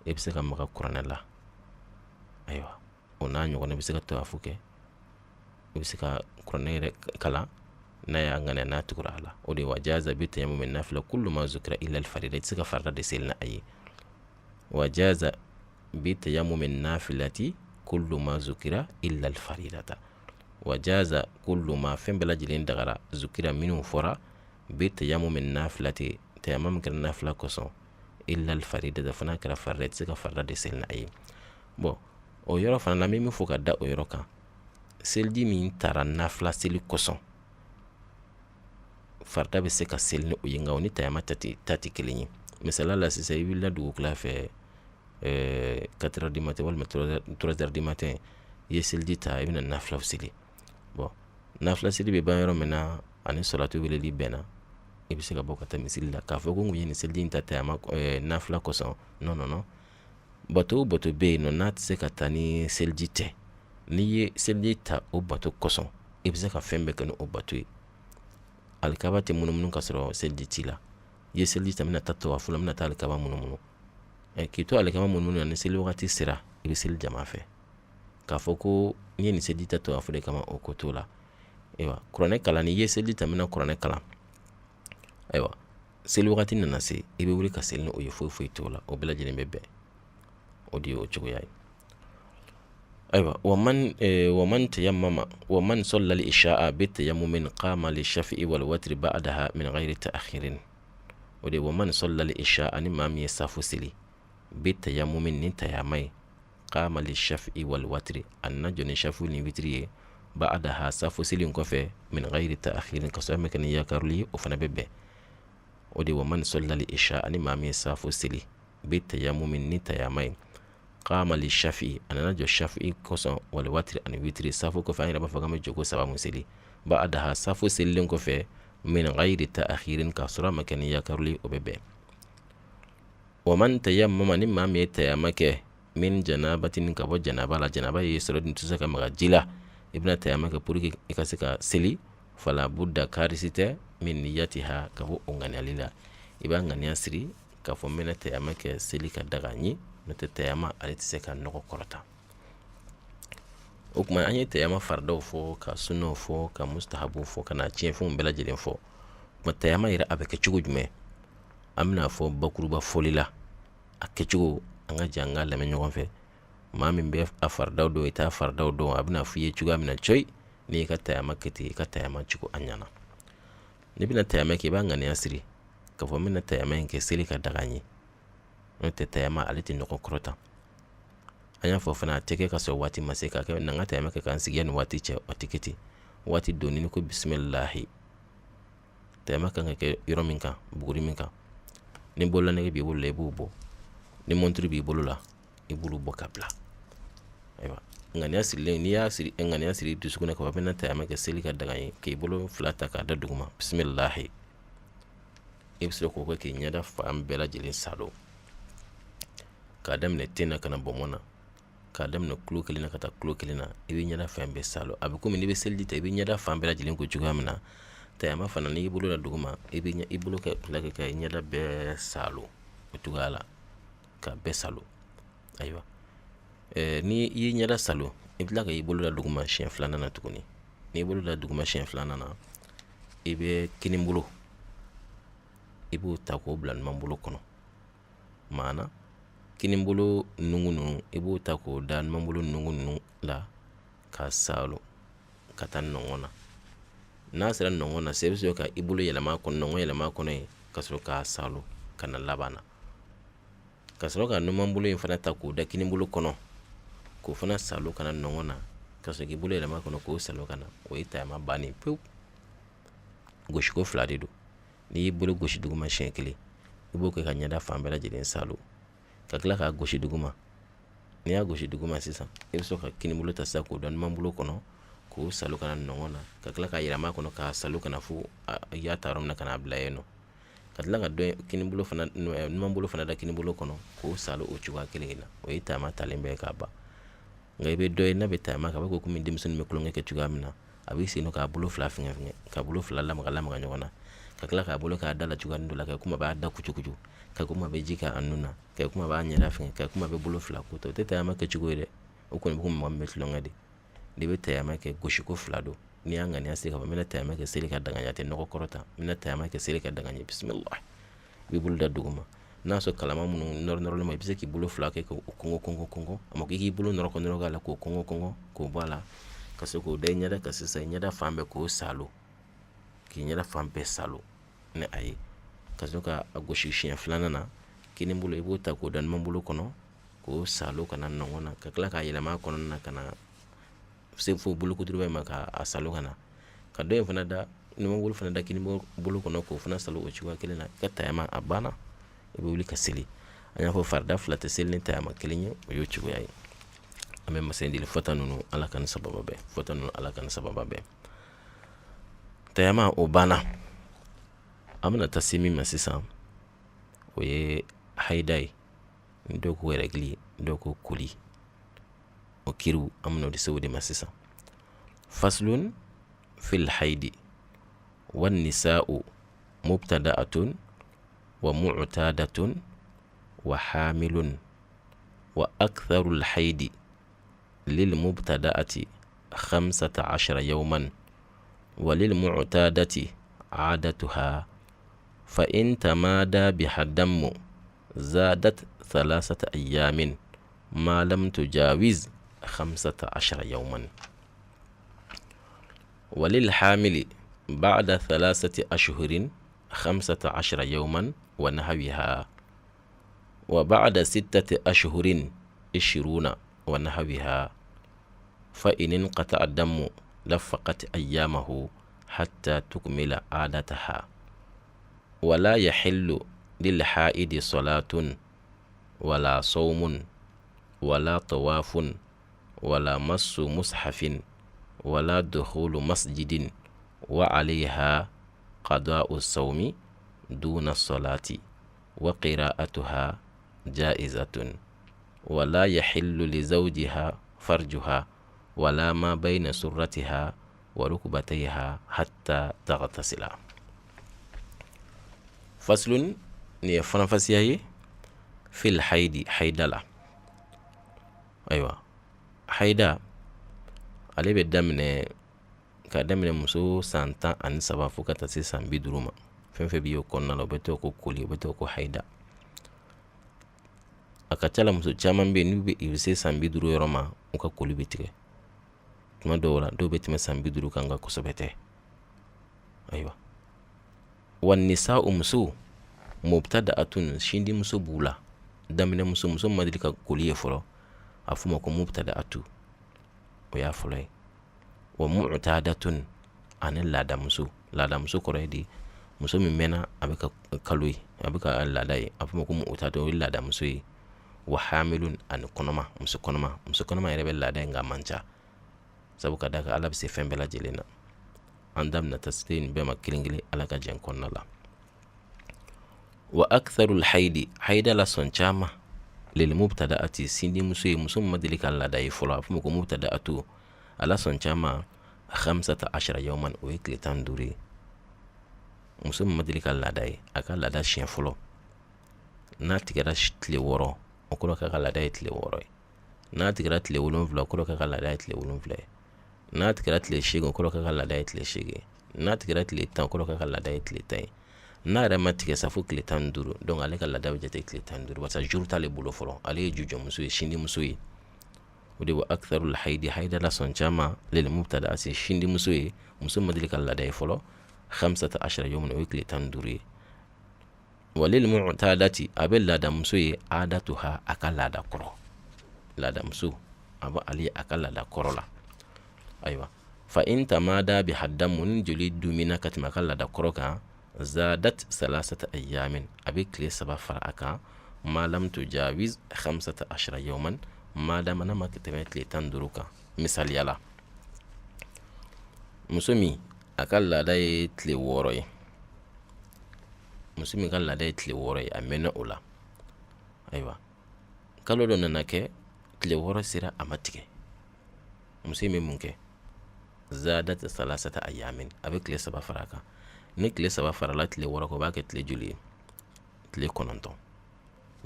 i bɛ se ka maga kuranɛ la, ayiwa, o n'a ɲɔgɔn, i bɛ se ka tawafu kɛ, i bɛ se ka kuranɛ yɛrɛ kalan n'a y'a ŋaniya, n'a tugura a la. O de ye wa jaza bi tayammumi nafila kullu ma zukira illa farida. I tɛ se ka farida de seli n'a ye. Wa jaza bi tayammumi nafilati kullu ma zukira illa faridata. Wa jaza kullu ma, fɛn bɛɛ lajɛlen dagara, zukira, minnu fɔra, bi tayammumi nafilati, tayammu min kɛra nafila kosɔn, illa faridata, fo n'a kɛra farida, i tɛ se ka farida de seli n'a ye. Bon, o yɔrɔ fana na, n bɛ min fɔ ka da o yɔrɔ kan, seliji min tara nafila seli kosɔn, farida bɛ se ka seli ni o ye, nka o ni tayama ta tɛ kelen ye. Misaliya la, sisan i wulila dugukila fɛ 4 heures du matin walima 3 heures du matin, i ye seliji ta, i bɛna nafilaw seli. Bon, nafila seli bɛ ban yɔrɔ min na, ani sɔlatu weleli bɛnna, i bɛ se ka bɔ ka taa misiri la k'a fɔ ko n kun ye nin seliji in ta tayama nafila kosɔn. Non, non, non. Bato o bato bɛ yen nɔ, n'a tɛ se ka taa ni seliji tɛ, n'i ye seliji ta o bato kosɔn, i bɛ se ka fɛn bɛɛ kɛ ni o bato ye. Alikaba tɛ munumunu ka sɔrɔ seliji t'i la. I ye seliji ta, n bɛna taa tawafu la, n bɛna taa alikaba munumunu. K'i to alikaba munumunu na, ni seli wagati sera, i bɛ seli jama fɛ. K'a fɔ ko n ye nin seliji ta tawafu de kama, o ko t'o la. Ayiwa, kuranɛ kalan, n'i ye seliji ta, n bɛna kuranɛ kalan, ayiwa, seli wagati nana se, i bɛ wuli ka seli ni o ye, foyi foyi t'o la, o bɛɛ lajɛlen bɛ bɛn. O de ye o cogoya ye. Ayiwa, waman tayammama, waman salla al-isha'a bi tayammumin qama li shafi'i wal watri ba'daha min ghairi ta'khirin. O de waman salla al-isha'a, ni maa min ye safo seli, bi tayammumin, ni tayama ye, qama li shafi'i wal watri, a nana jɔ ni shafi'u ni witiri ye, ba'daha, safo seli in kɔfɛ, min ghairi ta'khirin, ka sɔrɔ a ma kɛ ni yakaruli ye, o fana bɛ bɛn. O de waman salla al-isha'a, ni maa min ye safo seli, bi tayammumin, ni tayama ye, qama li shafi'i, a nana jɔ shafi'i kosɔn, wal watri, ani witiri, safo kɔfɛ. An yɛrɛ b'a fɔ k'an bɛ jɔko saba mun seli, ba'daha, safo selilen kɔfɛ, min ghairi ta'khirin, k'a sɔrɔ a ma kɛ ni yakaruli, o bɛ bɛn. Waman tayammama, ni maa min ye tayama kɛ, min janabatin, ka bɔ janaba la, janaba y'i sɔrɔ dun tɛ se ka maga ji la, i bɛna tayama kɛ pour que i ka se ka seli, fala budda, karisi tɛ, min niyatiha, ka bɔ o ŋaniyali la. I b'a ŋaniya siri k'a fɔ n bɛna tayama kɛ seli ka daga n ye, n'o tɛ tayama ale tɛ se ka nɔgɔ kɔrɔta. O tuma an ye tayama faridaw fɔ, ka sunnaw fɔ, ka mustahabuw fɔ, ka na tiɲɛfɛnw bɛɛ lajɛlen fɔ. Tuma tayama yɛrɛ a bɛ kɛ cogo jumɛn? An bɛna fɔ bakuruba fɔli la a kɛcogo. An ka jɛ an ka lamɛn ɲɔgɔn fɛ. Maa min bɛ a faridaw dɔn, i t'a faridaw dɔn, a bɛna f'i ye cogoya min na coyi, n'i ka tayama kɛ ten, i ka tayama cogo a ɲana. N'i bɛna tayama kɛ, i b'a ŋaniya siri k'a fɔ n bɛna tayama in kɛ seli ka daga n ye, n'o tɛ tayama ale tɛ nɔgɔ kɔrɔta. An y'a fɔ fana, a tɛ kɛ ka sɔrɔ waati ma se k'a kɛ na n ka tayama kɛ k'an sigi yanni waati cɛ, o tɛ kɛ ten. Waati donni ni ko bisimilahi, tayama kan ka kɛ yɔrɔ min kan, buguri min kan, ni bololanɛgɛ b'i bolo la, i b'o bɔ, ni mɔnturu b'i bolo la, i b'olu bɔ ka bila. Ayiwa, ŋaniya sirilen, n'i y'a siri, ŋaniya siri dusukun na k'a fɔ n bɛna tayama kɛ seli ka daga n ye, k'i bolo fila ta k'a da duguma, bisimilahi, i bɛ sɔrɔ k'o kɛ k'i ɲɛda fan bɛɛ lajɛlen salo, k'a daminɛ ten na ka na bɔnbɔn na, k'a daminɛ kulo kelen na ka taa kulo kelen na, i bɛ ɲɛda fan bɛɛ salo. A bɛ komi n'i bɛ seliji ta, i bɛ ɲɛda fan bɛɛ lajɛlen ko cogoya min na, tayama fana, n'i y'i bolo da duguma, i bɛ i bolo kɛ fila kɛ ka i ɲɛda bɛɛ salo o cogoya la, ka bɛɛ salo. Ayiwa, n'i y'i ɲɛda salo, i bɛ tila ka i bolo da duguma siɲɛ filanan na tuguni. N'i bolo da duguma siɲɛ filanan na, i bɛ kinin bolo, i b'o ta k'o bila numan bolo kɔnɔ. Maana kinin bolo nungu ninnu, i b'o ta k'o da numan bolo nungu ninnu la ka salo ka taa nɔngɔn na. N'a sera nɔngɔn na sisan, i bɛ sɔrɔ ka i bolo yɛlɛma a kɔnɔ, nɔngɔn yɛlɛma a kɔnɔ yen, ka sɔrɔ k'a salo ka na laban na, ka sɔrɔ ka numan bolo in fana ta k'o da kinin bolo kɔnɔ, k'o fana salo ka na nɔngɔn na, ka sɔrɔ k'i bolo yɛlɛma a kɔnɔ k'o salo ka na. O ye tayama bannen pewu. Gosiko fila de don. N'i y'i bolo gosi duguma siɲɛ kelen, i b'o kɛ ka ɲɛda fan bɛɛ lajɛlen salo, ka tila k'a gosi duguma. N'i y'a gosi duguma sisan, i bɛ sɔrɔ ka kinibolo ta sisan k'o da numanbolo kɔnɔ, k'o salo ka na nɔngɔn na, ka tila k'a yɛlɛma a kɔnɔ k'a salo ka na fo i y'a ta yɔrɔ min na ka n'a bila yen nɔ, ka tila ka dɔ kinibolo fana, numanbolo fana da kinibolo kɔnɔ k'o salo o cogoya kelen in na. O ye tayama talen bɛɛ ye k'a ban. Nka i bɛ dɔ ye n'a bɛ tayama kɛ, a b'a kɛ komi denmisɛnnin bɛ tulonkɛ kɛ cogoya min na. A b'i sen don k'a bolo fila fɛngɛ fɛngɛ, k'a bolo fila lamaga lamaga ɲɔgɔn na, ka tila k'a bolo k'a da la cogoya dɔ la, ka komi a b'a da kucukucu, ka komi a bɛ ji k'a nun na, ka komi a b'a ɲɛda fɛngɛ, ka komi a bɛ bolo fila ko. O tɛ tayama kɛcogo ye dɛ. O kɔni bɛ komi mɔgɔ min bɛ tulonkɛ de. N'i bɛ tayama kɛ, gosiko fila don. N'i y'a ŋaniya siri k'a fɔ n bɛna tayama kɛ seli ka daga n ye, a tɛ nɔgɔ kɔrɔ ta, n bɛna tayama kɛ seli ka daga n ye, bisimilah, i b'i bolo da duguma. N'a sɔrɔ kalama minnu nɔrɔ nɔrɔlen ma, i bɛ se k'i bolo fila kɛ k'o kɔngɔ kɔngɔ kɔngɔ. A ma ko i k'i bolo nɔrɔkɔ nɔrɔkɔ a la k'o kɔngɔ kɔngɔ k'o bɔ a la, ka se k'o da i ɲɛda kan sisan, i ɲɛda fan bɛɛ k'o salo, k'i ɲɛda fan bɛɛ salo ni a ye, ka sɔrɔ ka a gosi siɲɛ filanan na. Kini bolo i b'o ta k'o da numan bolo kɔnɔ k'o salo ka na nɔngɔn na, ka tila k'a yɛlɛma a kɔnɔna na ka na se fo bolokuturuba in ma k'a salo ka na, ka dɔ in fana da numan bolo fana da kini bolo kɔnɔ k'o fana salo o cogoya kelen na. I ka tayama a banna, i bɛ wuli ka seli. An y'a fɔ farida fila tɛ seli ni tayama kelen ye, o y'o cogoya ye. An bɛ masa in deli, fɔta ninnu Ala ka ni sababa bɛn, fɔta ninnu Ala ka ni sababa bɛn. Tayama o banna, an bɛna taa se min ma sisan, o ye hayida ye. Dɔw ko règle, dɔw ko koli. O kiriw an bɛna o de se o de ma sisan. Faslun fil haidi wan nisa'u mubtada'atun wa mu'tadatun wa hamilun wa aktharul haidi lil mubtada'ati 15 yawman wa lil mu'tadati 'adatuha fa in tamada biha dammu zadat thalathata ayyamin ma lam tujawiz 15 yawman walil hamili ba'da thalathati ashhurin 15 yawman wa nahwiha wa ba'da sittati ashhurin 20 wa nahwiha fa in inqata'a dammu lafaqat ayyamahu hatta tukmila 'adataha wala yahillu lil haidi salatun wala sawmun wala tawafun wala massu mushafin wala dukhulu masjidin wa alayha qada'u sawmi duna salati wa qira'atuha jaizatun wala yahillu li zawjiha farjuha wala ma bayna surratiha wa rukbatayha hatta taghtasila. Faslun, nin ye faranfasiya ye, fil haidi, haida la. Ayiwa, haida ale bɛ daminɛ ka daminɛ muso san 13 fo ka taa se san 50 ma. Fɛn fɛn bɛ o kɔnɔna la, o bɛ tɔgɔ ko koli, o bɛ tɔgɔ ko haida. A ka ca la, muso caman bɛ yen, n'u bɛ u bɛ se san 50 yɔrɔ ma, u ka koli bɛ tigɛ. Tuma dɔw la, dɔw bɛ tɛmɛ san 50 kan, nka kosɛbɛ tɛ. Ayiwa, wa nisa'u, muso, mubtada'atun, sindimuso b'u la, daminɛ muso, muso ma deli ka koli ye fɔlɔ, a f'o ma ko mubtada'atu, o y'a fɔlɔ ye. Wa mu'tadatun, ani laadamuso. Laadamuso kɔrɔ ye di? Muso min mɛnna a bɛ ka kalo ye, a bɛ ka laada ye, a f'o ma ko mu'tadatu, o ye laadamuso ye. Wa hamilun, ani kɔnɔma, muso kɔnɔma. Muso kɔnɔma yɛrɛ bɛ laada ye, nka a man ca, sabu ka d'a kan Ala bɛ se fɛn bɛɛ lajɛlen na. An da bɛna taa se nin bɛɛ ma kelen kelen, Ala ka jɛn kɔnɔna la. Wa aktharul haidi, haida la sɔn caman, lil mubtada'ati, sindimuso ye, muso min ma deli ka laada ye fɔlɔ, a bɛ f'o ma ko mubtada'atu, a la sɔn caman 15 yawman, o ye tile 15 ye. Muso min ma deli ka laada ye, a ka laada siɲɛ fɔlɔ n'a tigɛra tile 6, o kɔrɔ k'a ka laada ye tile 6 ye. N'a tigɛra tile 7, o kɔrɔ k'a ka laada ye tile 7 ye. N'a tigɛra tile 8, o kɔrɔ k'a ka laada ye tile 8. N'a tigɛra tile 10, o kɔrɔ k'a ka laada ye tile 10 ye. N'a yɛrɛ ma tigɛ sa fo tile 15, donc ale ka laada bɛ jate tile 15, barisa jour t'ale bolo fɔlɔ, ale ye jujɔnmuso ye, sindimuso ye. O de wa aktharul haidi, haida la sɔn caman, lil mubtada'ati, sindimuso ye, muso ma deli ka laada ye fɔlɔ, 15 yawman, o ye tile 15 ye. Walil mu'tadati, a bɛ laadamuso ye, adatuha, a ka laada kɔrɔ. Laadamuso a bɛ ale a ka laada kɔrɔ la. Ayiwa, fa in tamada biha damu, ni joli dumina ka tɛmɛ a ka laada kɔrɔ kan, Zadat salasata ayamin, a bɛ tile 3 fara a kan. Ma lam tujawiz khamsata ashara yawman, ma dama n'a ma tɛmɛ tile 15 kan. Misaliya la, muso min a ka laada ye tile 6 ye, muso min ka laada ye tile 6 ye, a mɛnna o la. Ayiwa, kalo dɔ nana kɛ, tile 6 sera, a ma tigɛ. Muso in bɛ mun kɛ? Zadat salasata ayamin, a bɛ tile 3 fara a kan. Ni tile 3 farala tile 6 kan, o b'a kɛ tile joli ye? Tile 9.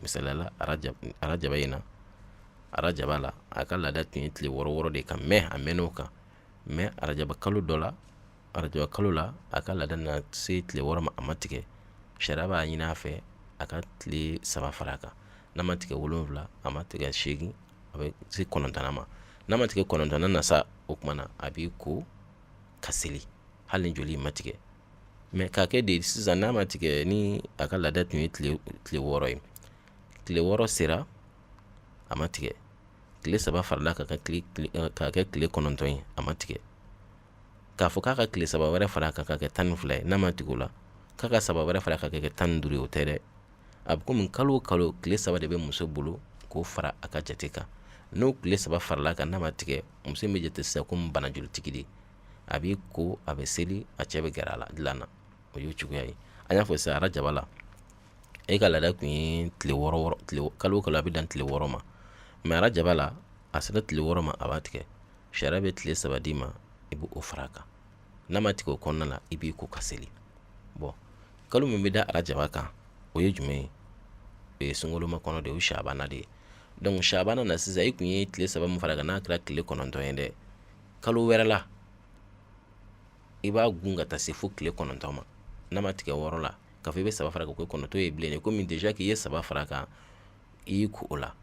Misaliya la, arajaba in na, arajaba la, a ka laada tun ye tile 6 6 de ka mɛn, a mɛnn'o kan. Mais arajaba kalo dɔ la, arajaba kalo la, a ka laada nana se tile 6 ma, a ma tigɛ. Sariya b'a ɲini a fɛ a ka tile 3 fara a kan. N'a ma tigɛ 7, a ma tigɛ 8, a bɛ se 9nan ma. N'a ma tigɛ 9nan na sa, o tuma na a b'i ko ka seli hali ni joli ma tigɛ. Mais k'a kɛ de sisan, n'a ma tigɛ, ni a ka laada tun ye tile 6 ye, tile 6 sera, a ma tigɛ, tile 3 farala k'a kɛ tile 9 ye, a ma tigɛ. K'a fɔ k'a ka tile 3 wɛrɛ fara a kan k'a kɛ 12 ye, n'a ma tigɛ o la, k'a ka 3 wɛrɛ fara a kan k'a kɛ 15 ye, o tɛ dɛ. A bɛ komi kalo o kalo tile 3 de bɛ muso bolo k'o fara a ka jate kan. N'o tile 3 farala a kan, n'a ma tigɛ, muso in bɛ jate sisan komi banajolitigi de. A b'i ko, a bɛ seli, a cɛ bɛ gɛrɛ a la dilan na. O y'o cogoya ye. An y'a fɔ sisan, arajaba la, e ka laada tun ye tile 6 6, tile kalo o kalo a bɛ dan tile 6 ma. Mais arajaba la, a sera tile 6 ma, a b'a tigɛ. Sariya bɛ tile 3 d'i ma, i b'o fara a kan. N'a ma tigɛ o kɔnɔna la, i b'i ko ka seli. Bon, kalo min bɛ da arajaba kan, o ye jumɛn ye? O ye sunkaloma kɔnɔ de ye, o ye sabana de ye. Donc sabana na sisan, i tun ye tile 3 min fara a kan, n'a kɛra tile 9 ye dɛ, kalo wɛrɛ la i b'a gun ka taa se fo tile 9 ma. N'a ma tigɛ 6 la, k'a fɔ i bɛ 3 fara k'o kɛ 9 ye bilen, komi déjà k'i ye 3 fara a kan, i y'i ko o la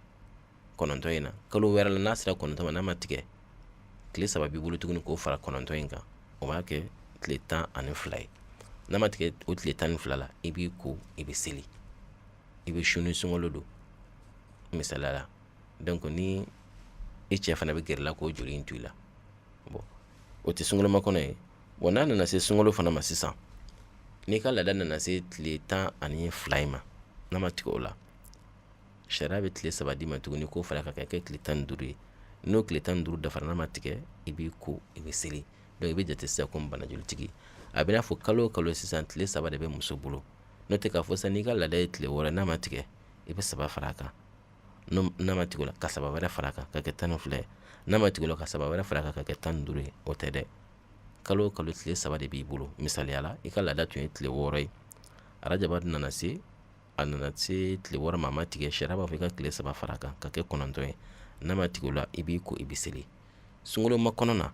9 in na. Kalo wɛrɛ la, n'a sera 9 ma, n'a ma tigɛ, tile 3 b'i bolo tuguni k'o fara 9 in kan, o b'a kɛ tile 12 ye. N'a ma tigɛ o tile 12 la, i b'i ko, i bɛ seli, i bɛ sun ni sunkalo don, misaliya la. Donc ni i cɛ fana bɛ gɛrɛ la k'o joli in to i la, bon, o tɛ sunkaloma kɔnɔ ye. Bon, n'a nana se sunkalo fana ma sisan, n'i ka laada nana se tile 12 in ma, n'a ma tigɛ o la, sariya bɛ tile 3 d'i ma tuguni k'o fara ka kɛ tile 15 ye. N'o tile 15 dafara, n'a ma tigɛ, i b'i ko, i bɛ seli. Donc i bɛ jate sisan komi banajolitigi. A bɛ n'a fɔ kalo o kalo sisan, tile 3 de bɛ muso bolo. N'o tɛ k'a fɔ sisan n'i ka laada ye tile 6, n'a ma tigɛ, i bɛ 3 fara a kan. N'a ma tigɛ o la, ka 3 wɛrɛ fara a kan ka kɛ 12 ye. N'a ma tigɛ o la, ka 3 wɛrɛ fara a kan ka kɛ 15 ye, o tɛ dɛ. Kalo o kalo tile 3 de b'i bolo. Misaliya la, i ka laada tun ye tile 6 ye, arajaba nana se, a nana se tile 6 ma, a ma tigɛ, sariya b'a fɔ i ka tile 3 fara a kan ka kɛ 9 ye. N'a ma tigɛ o la, i b'i ko, i bɛ seli. Sunkaloma kɔnɔ na,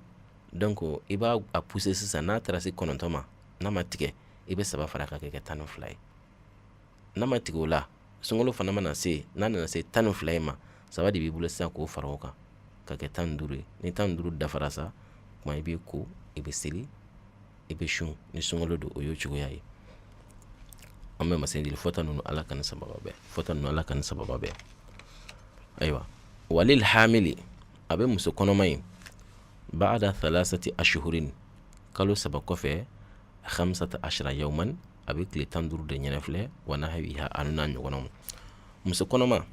donc i b'a a pousser sisan, n'a taara se 9 ma, n'a ma tigɛ, i bɛ 3 fara a kan ka kɛ 12 ye. N'a ma tigɛ o la, sunkalo fana mana se, n'a nana se 12 in ma, 3 de b'i bolo sisan k'o fara o kan ka kɛ 15 ye. Ni 15 dafara sa, kuma i b'i ko, i bɛ seli, i bɛ sun ni sunkalo don. O y'o cogoya ye. An bɛ masa deli, fɔta ninnu, Ala ka ni sababa bɛn, fɔta ninnu, Ala ka ni sababa bɛn. Ayiwa, walil hamili, a bɛ muso kɔnɔma ye, baada thalasati ashuhurin, kalo 3 kɔfɛ, khamsata ashara yawman, a bɛ tile 15 de ɲɛnafilɛ, wa nahawiha, anu n'a ɲɔgɔnnaw. Muso kɔnɔma,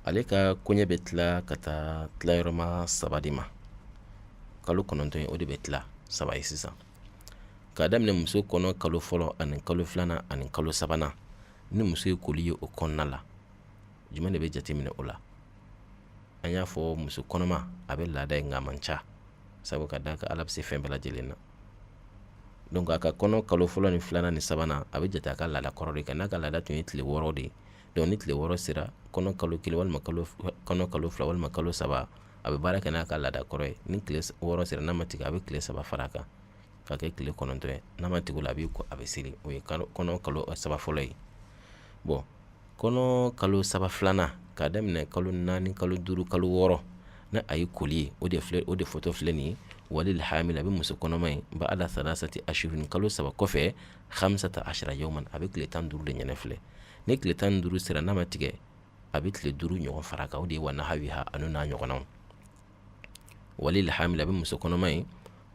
ale ka koɲɛ bɛ tila ka taa tilayɔrɔma 3 de ma. Kalo 9 ye, o de bɛ tila 3 ye sisan. K'a daminɛ muso kɔnɔ kalo fɔlɔ ani kalo filanan ani kalo sabanan, ni muso ye koli ye o kɔnɔna la, jumɛn de bɛ jateminɛ o la? An y'a fɔ muso kɔnɔma a bɛ laada ye, nka a man ca, sabu ka d'a kan Ala bɛ se fɛn bɛɛ lajɛlen na. Donc a ka kɔnɔ kalo fɔlɔ ni filanan ni sabanan, a bɛ jate a ka laada kɔrɔ de kan. N'a ka laada tun ye tile 6 de ye, donc ni tile 6 sera, kɔnɔ kalo 1 walima kɔnɔ kalo 2 walima kalo 3, a bɛ baara kɛ n'a ka laada kɔrɔ ye. Ni tile 6 sera, n'a ma tigɛ, a bɛ tile 3 fara a kan ka kɛ tile 9 ye. N'a ma tigɛ o la, a b'i ko, a bɛ seli. O ye kɔnɔ kalo 3 fɔlɔ ye. Bon, kɔnɔ kalo 3 filanan, k'a daminɛ kalo 4, kalo 5, kalo 6, ni a ye koli ye, o de filɛ, o de fɔtɔ filɛ nin ye. Walil hamil, a bɛ muso kɔnɔma ye, ba'da thalathati ashhurin, kalo 3 kɔfɛ, khamsata ashara yawman, a bɛ tile 15 de ɲɛnɛ filɛ. Ni tile 15 sera, n'a ma tigɛ, a bɛ tile 5 ɲɔgɔn fara a kan. O de ye wa nahawiha, anu n'a ɲɔgɔnnaw. Walil hamil, a bɛ muso kɔnɔma ye,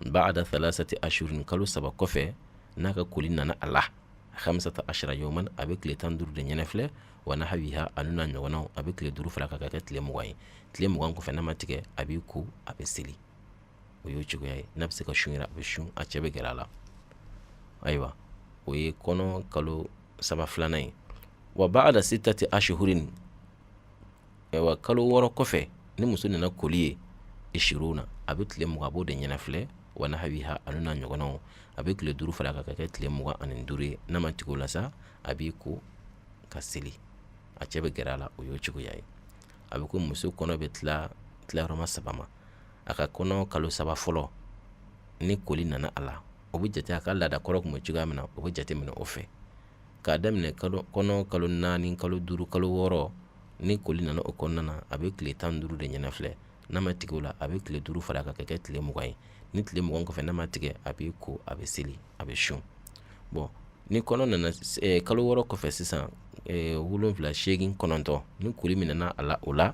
ba'da thalathati ashhurin, kalo 3 kɔfɛ. N'a ka koli nana a la, khamsata ashara yawman, a bɛ tile 15 de ɲɛnafilɛ. Wa nahawiha, anu n'a ɲɔgɔnnaw, a bɛ tile 5 fara kan ka kɛ tile 20 ye. Tile 20 kɔfɛ, n'a ma tigɛ, a b'i ko, a bɛ seli. O y'o cogoya ye. N'a bɛ se ka sun yɛrɛ, a bɛ sun, a cɛ bɛ gɛrɛ a la. Ayiwa, o ye kɔnɔ kalo saba filanan ye. Wa ba'da sittati ashhurin, ayiwa, kalo 6 kɔfɛ, ni muso nana koli ye, ishiruna, a bɛ tile 20, a b'o de ɲɛnafilɛ. Wa nahawiha, anu n'a ɲɔgɔnnaw, a bɛ tile 5 fara kan ka kɛ tile 25 ye. N'a ma tigɛ o la sa, a b'i ko ka seli, a cɛ bɛ gɛrɛ a la. O y'o cogoya ye. A bɛ ko muso kɔnɔ bɛ tila tilayɔrɔma saba ma. A ka kɔnɔ kalo saba fɔlɔ, ni koli nana a la, o bɛ jate a ka laada kɔrɔ tun bɛ cogoya min na, o bɛ jate minɛ o fɛ. K'a daminɛ kɔnɔ kalo 4, kalo 5, kalo 6, ni koli nana o kɔnɔna na, a bɛ tile 15 de ɲɛnafilɛ. N'a ma tigɛ o la, a bɛ tile 5 fara a kan ka kɛ tile 20 ye. Ni tile 20 kɔfɛ n'a ma tigɛ, a b'i ko, a bɛ seli, a bɛ sun. Bon, ni kɔnɔ nana kalo 6 kɔfɛ sisan, 7, 8, 9, ni koli min nana a la o la,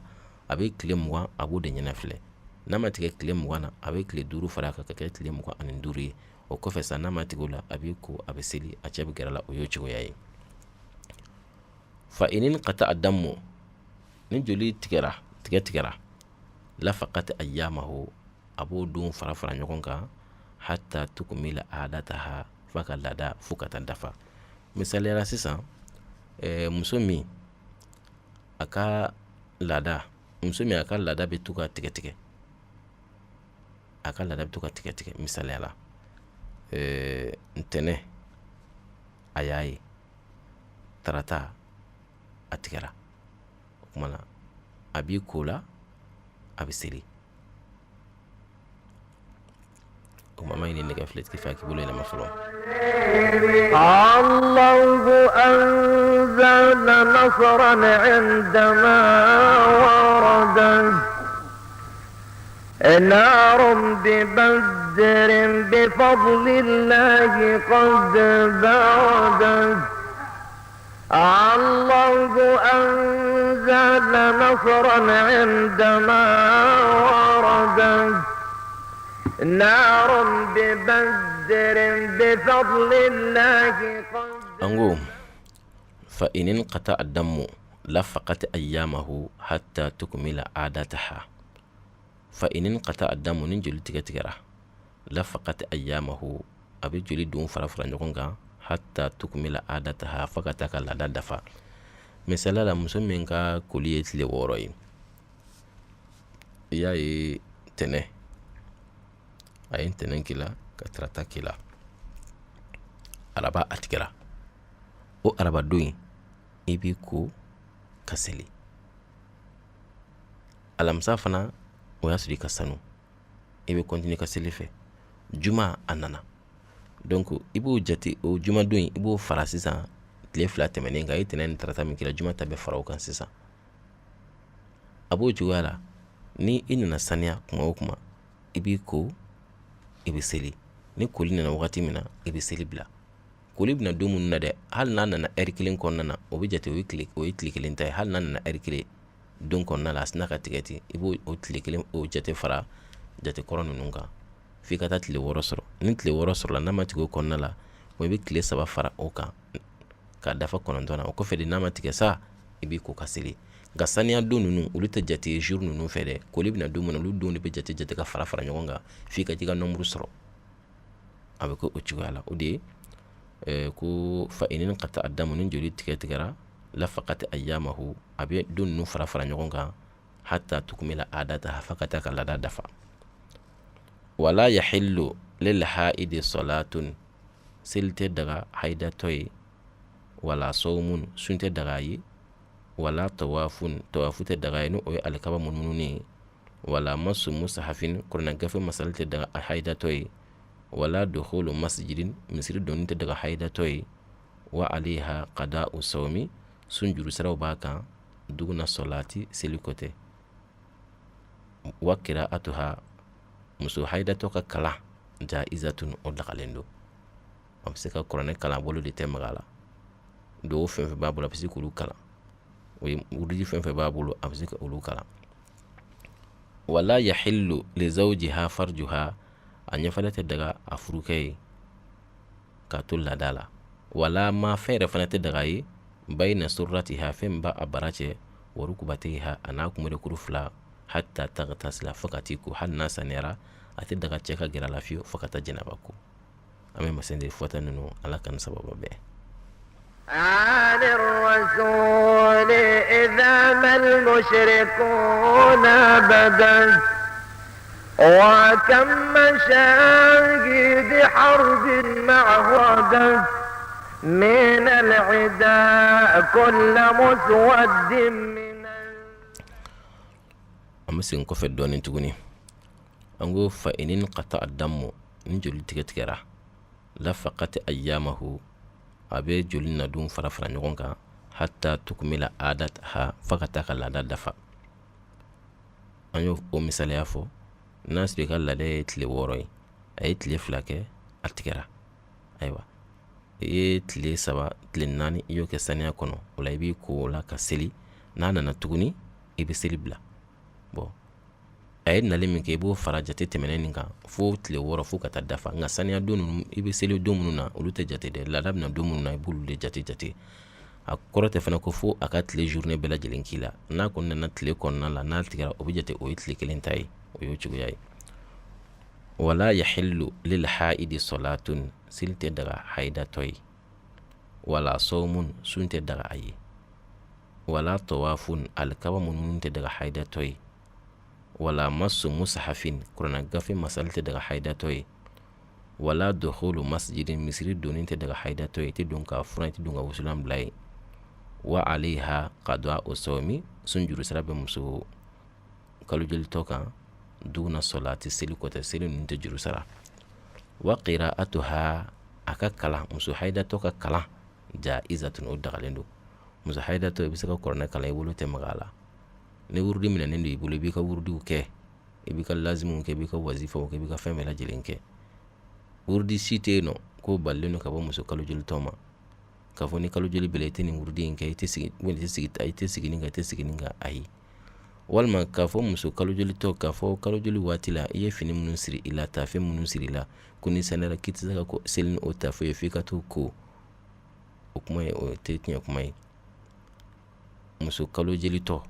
a bɛ tile 20, a b'o de ɲɛnafilɛ. N'a ma tigɛ tile 20 na, a bɛ tile 5 fara a kan ka kɛ tile 25 ye. O kɔfɛ sa, n'a ma tigɛ o la, a b'i ko, a bɛ seli, a cɛ bɛ gɛrɛ la. O y'o cogoya ye. Fa in qata'a damu, ni joli tigɛra, tigɛ tigɛra, lafaqat ayyamahu, a b'o don fara fara ɲɔgɔn kan, hatta tukmila adataha, f'a ka laada fo ka taa dafa. Misaliyara sisan, muso min a ka laada, muso min a ka laada bɛ to ka tigɛ tigɛ, a ka laada bɛ to ka tigɛ tigɛ, misaliya la, ntɛnɛn a y'a ye, tarata a tigɛra. O tuma na, a b'i ko la, a bɛ seli. O ma ɲini nɛgɛ filetigi fɛ, a k'i bolo yɛlɛma fɔlɔ. الله أنزل نصرا عندما ورد نار ببدر بفضل الله قد بردت. الله أنزل نصرا عندما وردت نار ببدر بفضل الله قد An ko fa in qata'a damu lafaqat ayyamahu hatta tukmila adataha. Fa in qata'a damu, ni joli tigɛ tigɛra, lafaqat ayyamahu, a bɛ joli don fara fara ɲɔgɔn kan, hatta tukmila adataha, fo ka taa ka laada dafa. Misaliya la, muso min ka koli ye tile 6 ye, i y'a ye, tɛnɛ, a ye ntɛnɛn k'i la, ka tarata k'i la, araba a tigɛra. O araba don in, i b'i ko ka seli. Alamisa fana, o y'a sɔrɔ i ka sanu, i bɛ continuer ka seli fɛ. Juma a nana, donc i b'o jate, o jumadon in, i b'o fara sisan tile 2 tɛmɛnen kan. I ye tɛnɛn ni tarata min k'i la, juma ta bɛ fara o kan sisan. A b'o cogoya la. Ni i nana saniya kuma o kuma, i b'i ko, i bɛ seli. Ni koli nana wagati min na, i bɛ seli bila. Koli bɛna don minnu na dɛ, hali n'a nana ɛri kelen kɔnɔna na, o bɛ jate, o ye tile kelen ta ye. Hali n'a nana ɛri kelen don kɔnɔna la, a sinna ka tigɛ ten, i b'o o tile kelen o jate fara jate kɔrɔ ninnu kan f'i ka taa tile 6 sɔrɔ. Ni tile 6 sɔrɔla, n'a ma tigɛ o kɔnɔna la, i bɛ tile 3 fara o kan k'a dafa 9 na. O kɔfɛ de, n'a ma tigɛ sa, i b'i ko ka seli. Nka saniya don ninnu, olu tɛ jate jour ninnu fɛ dɛ. Koli bɛna don min na, olu don de bɛ jate jate ka fara fara ɲɔgɔn kan f'i ka t'i ka nombre sɔrɔ. A bɛ kɛ o cogoya la. O de ye ko fa in qata'a damu, ni joli tigɛ tigɛra, lafaqat ayyamahu, a bɛ don ninnu fara fara ɲɔgɔn kan, hatta tukmila adataha, fo ka taa ka laada dafa. Wala yahillu lil haidi salatun, seli tɛ daga hayidatɔ ye, wala sawmun, sun tɛ daga ye, wala tawafun, tawafu tɛ daga ye, n'o ye alikaba munumunu ye, wala masu musahafin, kuranɛ gafe masali tɛ daga a hayidatɔ ye, wala dukhulu masjidin, misiri donni tɛ daga hayidatɔ ye. Wa alayha qada'u sawmi, sun jurusaraw b'a kan, duguna sɔlati, seli ko tɛ. Wa qira'atuha, muso hayidatɔ ka kalan, jaizatun, o dagalen don. A bɛ se ka kuranɛ kalan, bolo de tɛ maga a la. Dugawu fɛn fɛn b'a bolo, a bɛ se k'olu kalan. O ye wurudi fɛn fɛn b'a bolo, a bɛ se ka olu kalan. Wala yahillu li zawjiha farjuha, a ɲɛfɛla tɛ daga a furukɛ ye. K'a to laada la. Wala ma, fɛn yɛrɛ fana tɛ daga ye, bayina suratiha, fɛn min b'a a bara cɛ, wa rukubateiha, a n'a kunberekuru fila, hatta taghtasila, fo ka t'i ko. Hali n'a saniyara, a tɛ daga cɛ ka gɛrɛ a la fiyewu fo ka taa janaba ko. An bɛ masa deli fɔta ninnu, Ala k'an sababa bɛn. عن الرسول إذا ما المشركون بدت وكم مشاهد حرب معه غدت من العداء كل مسود من An bɛ segin kɔfɛ dɔɔnin tuguni. An ko fa ininqata'a damu, ni joli tigɛ tigɛra, lafaqat ayyamahu, a bɛ joli nadon fara fara ɲɔgɔn kan, hatta tukmila adataha, fo ka taa ka laada dafa. An y'o o misaliya fɔ. N'a sɔrɔ i ka laada ye tile 6 ye, a ye tile 2 kɛ, a tigɛra. Ayiwa, i ye tile 3, tile 4, i y'o kɛ saniya kɔnɔ. O la, i b'i ko o la ka seli. N'a nana tuguni, i bɛ seli bila. Bɔn, a ye nali min kɛ, i b'o fara jate tɛmɛnen nin kan fo tile 6, fo ka taa dafa. Nka saniya don ninnu, i bɛ seli don minnu na, olu tɛ jate dɛ. Laada bɛna don minnu na, i b'olu de jate jate. A kɔrɔ tɛ fana ko fo a ka tile journée bɛɛ lajɛlen k'i la. N'a kɔni nana tile kɔnɔna la, n'a tigɛra, o bɛ jate o ye tile kelen ta ye. O y'o cogoya ye. Wala yahillu lil haidi salatun, seli tɛ daga haidatɔ ye. Wala sawmun, sun tɛ daga a ye. Wala tawafun, alikaba munumunu tɛ daga haidatɔ ye. Wala masu musahafin, kuranɛ gafe masali tɛ daga haidatɔ ye. Wala dukhulu masjidin, misiri donni tɛ daga haidatɔ ye. I tɛ don k'a furan, i tɛ don ka wusulan bila yen. Wa alayha qada'u sawmi, sun juru sara bɛ muso kalojolitɔ kan, duna salati, seli kɔtɛ, seli ninnu tɛ juru sara. Wa qira'atuha, a ka kalan, muso haidatɔ ka kalan, jaizatun, o dagalen don. Muso haidatɔ, i bɛ se ka kuranɛ kalan, i bolo tɛ maga a la. Ni wurudi minɛnen don i bolo, i b'i ka wurudiw kɛ, i b'i ka lazimuw kɛ, i b'i ka wazifaw kɛ, i b'i ka fɛn bɛɛ lajɛlen kɛ. Wurudi si tɛ yen nɔ k'o balilen don ka bɔ muso kalojolitɔ ma, k'a fɔ ni kalojoli b'i la, i tɛ nin wurudi in kɛ, i tɛ sigi, i tɛ sigi, i tɛ sigi nin kan, i tɛ sigi nin kan, ayi. Walima k'a fɔ muso kalojolitɔ, k'a fɔ kalojoli waati la, i ye fini minnu siri i la, taafe minnu siri i la, ko n'i saniyara k'i tɛ se ka seli ni o taafe ye f'i ka t'o ko. O kuma ye, o tɛ tiɲɛ kuma ye. Muso kalojolitɔ,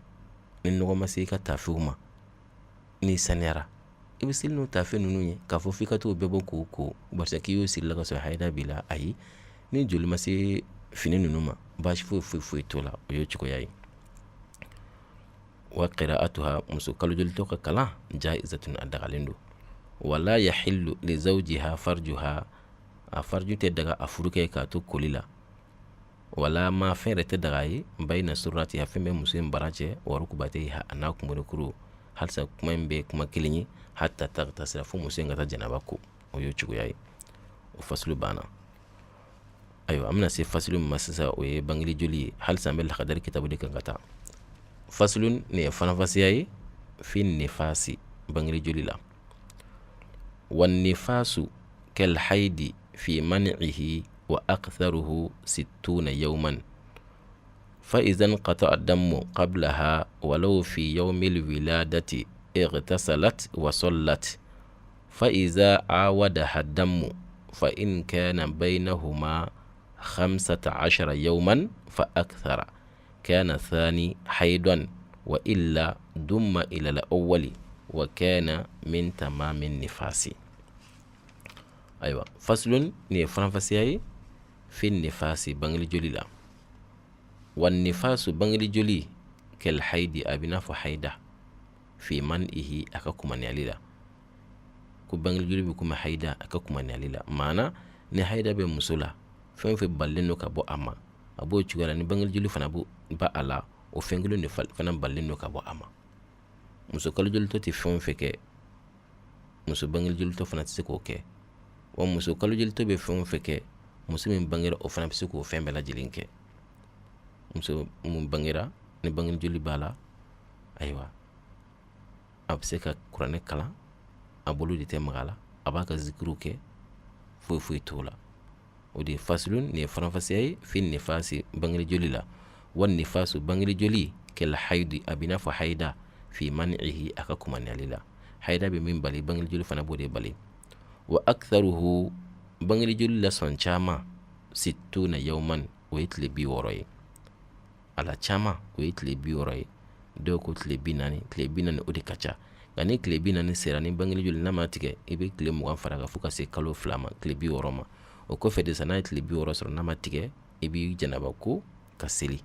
ni nɔgɔ ma se i ka taafew ma, n'i saniyara, i bɛ seli n'o taafe ninnu ye. K'a fɔ f'i ka t'o bɛɛ bɔ k'o ko barisa k'i y'o siri la ka sɔrɔ hayida b'i la, ayi. Ni joli ma se fini ninnu ma, baasi foyi foyi foyi t'o la. O y'o cogoya ye. Wa qira'atuha, muso kalojolitɔ ka kalan, jaizatun, a dagalen don. Wala yahillu li zawjiha farjuha, a farju tɛ daga a furukɛ k'a to koli la. Wala ma, fɛn yɛrɛ tɛ daga ye, bayina suratiha, fɛn bɛ muso in bara cɛ, wa rukubateiha, a n'a kunberekuru. Halisa kuma in bɛ kuma kelen ye, hatta taghtasila, fo muso in ka taa janaba ko. O y'o cogoya ye. O fasulu banna. Ayiwa, an bɛna se fasulu min ma sisan, o ye bangeli joli ye. Halisa an bɛ lakadari kitabu de kan ka taa. Fasulu nin ye faranfasiya ye, fi nifasi, bangeli joli la. Wa nifasu kal haidi fi man'ihi wa aktharuhu sittuna yawman fa idha inqata'a damu qablaha walau fi yawmil wiladati ightasalat wa sallat fa idha awadaha damu fa in kana bainahuma 15 yawman fa akthara kana thani haidan wa illa dumma ila al-awwali wa kana min tamamin nifasi. Ayiwa, faslun nin ye faranfasiya ye, fi nifasi, bangeli joli la. Wa nifasu, bangeli joli, kal haidi, a b'i n'a fɔ haida, fi man'ihi, a ka kumaniyali la. Ko bangeli joli bɛ komi haida a ka kumaniyali la. Maana ni haida bɛ muso la, fɛn o fɛn balilen don ka bɔ a ma, a b'o cogoya la. Ni bangeli joli fana b'a a la, o fɛn kelen de fana balilen don ka bɔ a ma. Muso kalojolitɔ tɛ fɛn o fɛn kɛ, muso bangelejolitɔ fana tɛ se k'o kɛ. Wa muso kalojolitɔ bɛ fɛn o fɛn kɛ, muso min bangera, o fana bɛ se k'o fɛn bɛɛ lajɛlen kɛ. Muso min bangera ni bangelejoli b'a la, ayiwa, a bɛ se ka kuranɛ kalan, a bolo de tɛ maga a la, a b'a ka zikiriw kɛ, foyi foyi t'o la. O de ye fasilun nin ye faranfasiya ye, fi nifasi, bangeli joli la. Wa nifasu, bangeli joli, kal haidi, a b'i n'a fɔ haida, fi man'ihi, a ka kumaniyali la. Haida bɛ min bali, bangeli joli fana b'o de bali. Wa aktharuhu Bangeli joli la sɔn caman, sittuna yawman, o ye tile 60 ye. A la caman o ye tile 60 ye. Dɔw ko tile 40, tile 40 o de ka ca. Nka ni tile 40 sera, ni bangeli joli n'a ma tigɛ, i bɛ tile 20 fara kan fo ka se kalo 2 ma, tile 60 ma. O kɔfɛ de sa, n'a ye tile 60 sɔrɔ, n'a ma tigɛ, i b'i janaba ko ka seli.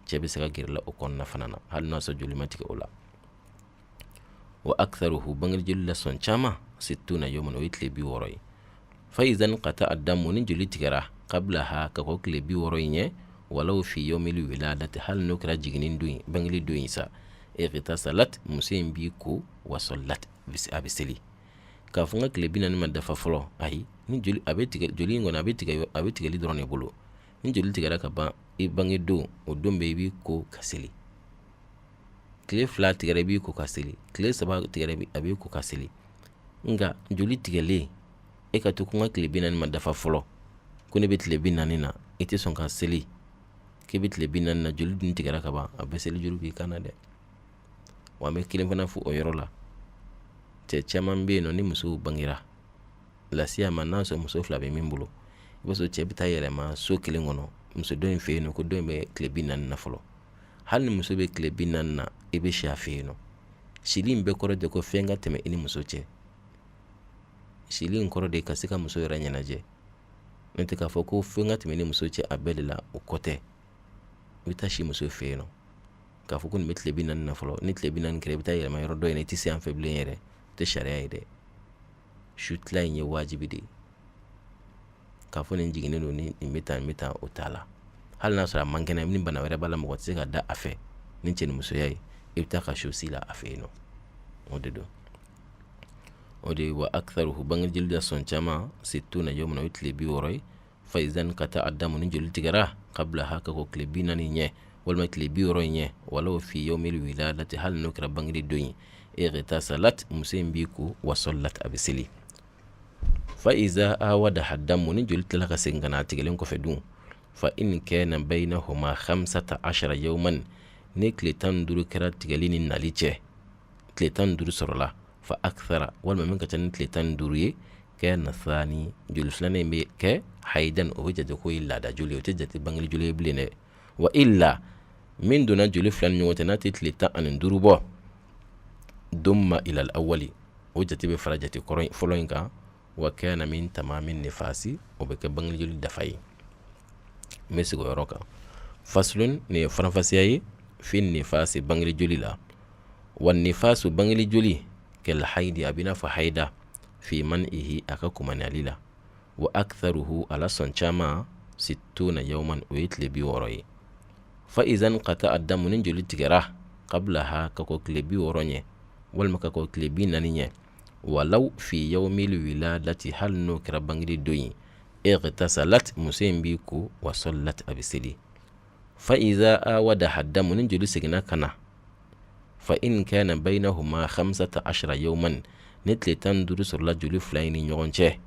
Cɛ bɛ se ka gɛrɛ la o kɔnɔna fana na, hali n'a sɔrɔ joli ma tigɛ o la. Wa aktharuhu, bangeli joli la sɔn caman, sittuna yawman, o ye tile 60 ye. Fa iza inqata addamu, ni joli tigɛra, qablaha, ka kɔn tile 60 in ɲɛ, walaw fi yawmil wiladati, hali n'o kɛra jiginni don ye, bangeli don ye sa, igtasalat, muso in b'i ko, wa sallat, a bɛ seli. K'a fɔ n ka tile 40 ma dafa fɔlɔ, ayi. Ni joli a bɛ tigɛ, joli in kɔni a bɛ tigɛ, a bɛ tigɛli dɔrɔn de bolo. Ni joli tigɛra ka ban i bange don, o don bɛɛ i b'i ko ka seli. Tile 2 tigɛra, i b'i ko ka seli. Tile 3 tigɛra, a b'i ko ka seli. Nka joli tigɛlen, e ka to ko n ka tile 40 ma dafa fɔlɔ, ko ne bɛ tile 40 na, i tɛ sɔn ka seli k'e bɛ tile 40 na, joli dun tigɛra ka ban, a bɛ seli juru b'i kan na dɛ. Wa an bɛ kelen fana fɔ o yɔrɔ la. Cɛ caman bɛ yen nɔ, ni musow bangera, lasiyama n'a sɔrɔ muso 2 bɛ min bolo, i b'a sɔrɔ cɛ bɛ taa yɛlɛma so kelen kɔnɔ muso dɔ in fɛ yen nɔ, ko dɔ in bɛ tile 40 na fɔlɔ. Hali ni muso bɛ tile 40 na, i bɛ si a fɛ yen nɔ. Sili in bɛɛ kɔrɔ de ko fɛn ka tɛmɛ i ni muso cɛ. Sili in kɔrɔ de ka se ka muso yɛrɛ ɲɛnajɛ. N'o tɛ k'a fɔ ko fɛn ka tɛmɛ i ni muso cɛ a bɛɛ de la, o kɔ tɛ. I bɛ taa si muso fɛ yen nɔ, k'a fɔ ko nin bɛ tile 40 na fɔlɔ, ni tile 40 kɛra, i bɛ taa yɛlɛma yɔrɔ dɔ in na, i tɛ se an fɛ bilen yɛrɛ. O tɛ sariya ye dɛ. Su tila in ye wajibi de ye. K'a fɔ nin jiginnen don, ni nin bɛ tan, nin bɛ tan, o t'a la. Hali n'a sɔrɔ a man kɛnɛ, ni bana wɛrɛ b'a la, mɔgɔ tɛ se ka da a fɛ ni cɛnimusoya ye, i bɛ taa ka su si la a fɛ yen nɔ. O de don. O de ye wa aktharuhu, bange joli la sɔn caman, sittuna yawman, o ye tile 60 ye. Fa iza inqata addamu, ni joli tigɛra, qablaha, ka kɔn tile 40 ɲɛ walima tile 60 in ɲɛ, walaw fi yawmil wiladati, hali n'o kɛra bangeli don ye, igtasalat, muso in b'i ko, wa sallat, a bɛ seli. Fa iza awadaha damu, ni joli tilala ka segin ka na a tigɛlen kɔfɛ dun, fa in kana bainahuma 15 yawman, ni tile 15 kɛra tigɛli ni nali cɛ, tile 15 sɔrɔla, fa akthara, walima min ka ca ni tile 15 ye, kana thani, joli filanan in bɛ kɛ haidan, o bɛ jate ko ye laada joli ye, o tɛ jate bangeli joli ye bilen dɛ. Wa illa, min donna joli fila ni ɲɔgɔn cɛ, n'a tɛ tile 15 bɔ, dumma ilal awali, o jate bɛ fara jate kɔrɔ fɔlɔ in kan, wa kana min tamamin nifasi, o bɛ kɛ bangeli joli dafa ye. N bɛ segin o yɔrɔ kan. Faslun, nin ye faranfasiya ye, fi nifasi, bangeli joli la. Wa nifasu, bangeli joli, kal haidi, a b'i n'a fɔ haida, fi man'ihi, a ka kumaniyali la. Wa aktharuhu, a la sɔn caman, sittuna yawman, o ye tile 60 ye. Fa iza inqata addamu, ni joli tigɛra, qablaha, ka kɔn tile 60 ɲɛ walima ka kɔn tile 40 ɲɛ, walaw fi yawmil wiladati, hali n'o kɛra bangeli don ye, igtasalat, muso in b'i ko, wa sallat, a bɛ seli. Fa iza awadaha damu, ni joli seginna ka na, fa in kana bainahuma 15 yawman, ni tile 15 sɔrɔla joli fila in ni ɲɔgɔn cɛ,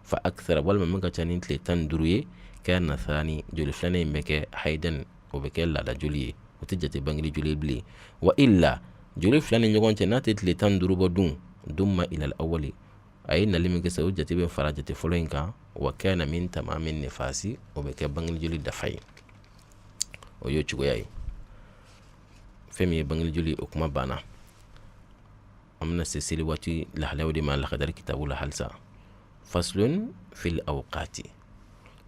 fa akthara, walima min ka ca ni tile 15 ye, kana thani, joli filanan in bɛ kɛ haidan, o bɛ kɛ laada joli ye, o tɛ jate bangeli joli ye bilen. Wa illa, joli fila ni ɲɔgɔn cɛ n'a tɛ tile 15 bɔ dun, dumma ilal awali, a ye nali min kɛ sa, o jate bɛ fara jate fɔlɔ in kan, wa kana min tamamin nifasi, o bɛ kɛ bangeli joli dafa ye. O y'o cogoya ye. Fɛn min ye bangeli joli, o kuma banna. An bɛna se seli waati lahalayaw de ma lakadari kitabu la halisa. Faslun fil awqati.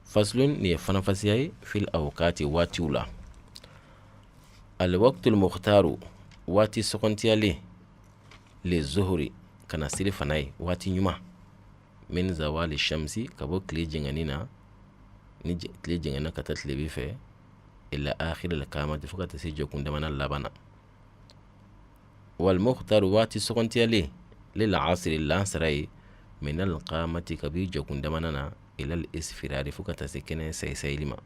Faslun, nin ye faranfasiya ye, fil awqati, waatiw la. Alwaqtul mukhtaru, waati sɔgɔntiyalen, li zuhuri, ka na seli fana ye, waati ɲuman, min zawali shamsi, ka bɔ tile jɛngɛni na, ni tile jɛngɛna ka taa tilebin fɛ, ila akhiril kamati, fo ka taa se jɔkun damana laban na. Wal mukhtaru, waati sɔgɔntiyalen, lil asiri, lansara ye, minal kamati, ka b'i jɔkun damana na, ilal isfirari, fo ka taa se kɛnɛ sayisayili ma.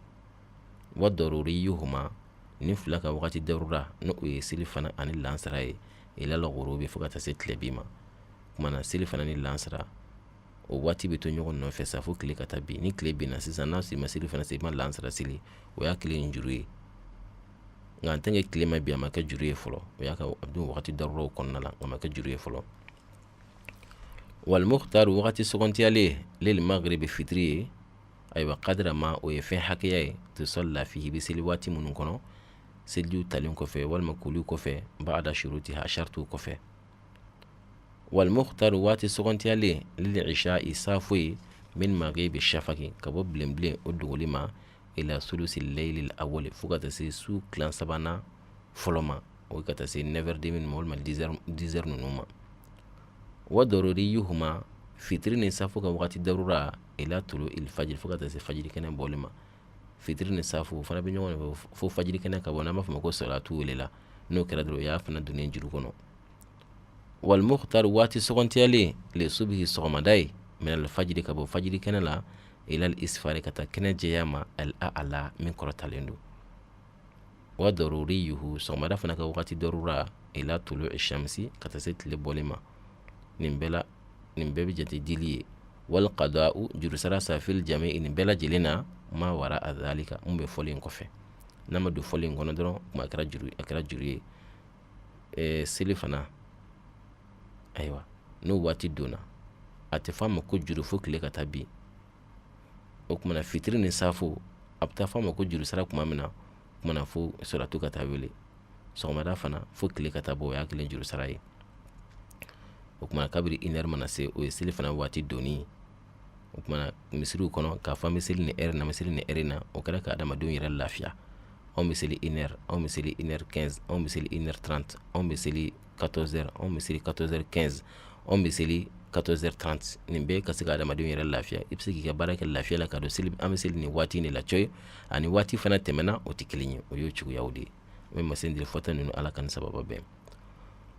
Wa daruriyuhuma, ni fila ka wagati darura, n'o ye seli fana ani lansara ye, ilal gurubi, fo ka taa se tilebin ma. Kuma na seli fana ni lansara, o waati bɛ to ɲɔgɔn nɔfɛ sa fo tile ka taa bin. Ni tile binna sisan, n'a sɔrɔ i ma seli fana seli, i ma lansara seli, o y'a kelen juru ye. Nka en tant que tile ma bin, a ma kɛ juru ye fɔlɔ. O y'a ka a bɛ wagati daruraw kɔnɔna la, a ma kɛ juru ye fɔlɔ. Walmukhtar, wagati sugantiyalen, lil maghribi, fitiri ye, ayiwa, kadira ma, o ye fɛn hakɛya ye, tusalla fihi, bɛ seli waati minnu kɔnɔ, selijiw talen kɔfɛ walima koliw kɔfɛ, ba'da shurutiha, shartiw kɔfɛ. Walmukhtar, waati sugantiyalen, lil isha'i, safo ye, min maghibi shafaki, ka bɔ bilenbilen o dogoli ma, ila sulusi laylil awwal, fo ka taa se su tilan sabanan fɔlɔ ma, o ka taa se 9h30 ma walima 10h ninnu ma. Wa daruriyuhuma, fitiri ni safo ka wagati darura, ila tulu il fajiri, fo ka taa se fajiri kɛnɛ bɔli ma. Fitiri ni safo fana bɛ ɲɔgɔn fɛ fo fajiri kɛnɛ ka bɔ, n'an b'a fɔ ma ko salatu welela. N'o kɛra dɔrɔn, o y'a fana donnen juru kɔnɔ. Walmukhtar, waati sugantiyalen, li subuhi, sɔgɔmada ye, minal fajiri, ka bɔ fajiri kɛnɛ la, ilal isfari, ka taa kɛnɛ jɛya ma, al a'la, min kɔrɔtalen don. Wa daruriyuhu, sɔgɔmada fana ka wagati darura, ila tulu shamsi, ka taa se tile bɔli ma. Nin bɛɛ la, nin bɛɛ bɛ jate dili ye. Wal qada'u, jurusara sa, fil jami'i, nin bɛɛ lajɛlen na, ma wara a dhalika, mun bɛ fɔlen kɔfɛ. N'a ma don fɔlen kɔnɔ dɔrɔn, kuma a kɛra juru ye. Seli fana, ayiwa, n'o waati donna, a tɛ fɔ a ma ko juru fo tile ka taa bin. O tuma na, fitiri ni safo, a bɛ taa fɔ a ma ko juru sara tuma min na, o tuma na fo salatu ka taa wele. Sɔgɔmada fana, fo tile ka taa bɔ, o y'a kelen juru sara ye. O tuma na, kabiri 1h mana se, o ye seli fana waati donni ye. O tuma na, misiriw kɔnɔ, k'a fɔ an bɛ seli ni heure na, an bɛ seli ni heure na, o kɛra ka adamadenw yɛrɛ lafiya. Anw bɛ seli 1h, anw bɛ seli 1h15, anw bɛ seli 1h30, anw bɛ seli 14h, anw bɛ seli 14h15, anw bɛ seli 14h30. Nin bɛɛ ka se ka adamadenw yɛrɛ lafiya. I bɛ se k'i ka baara kɛ lafiya la, ka don seli, an bɛ seli nin waati in de la cɔyi. Ani waati fana tɛmɛna, o tɛ kelen ye. O y'o cogoyaw de ye. An bɛ masendiri fɔta ninnu, Ala ka ni sababa bɛn.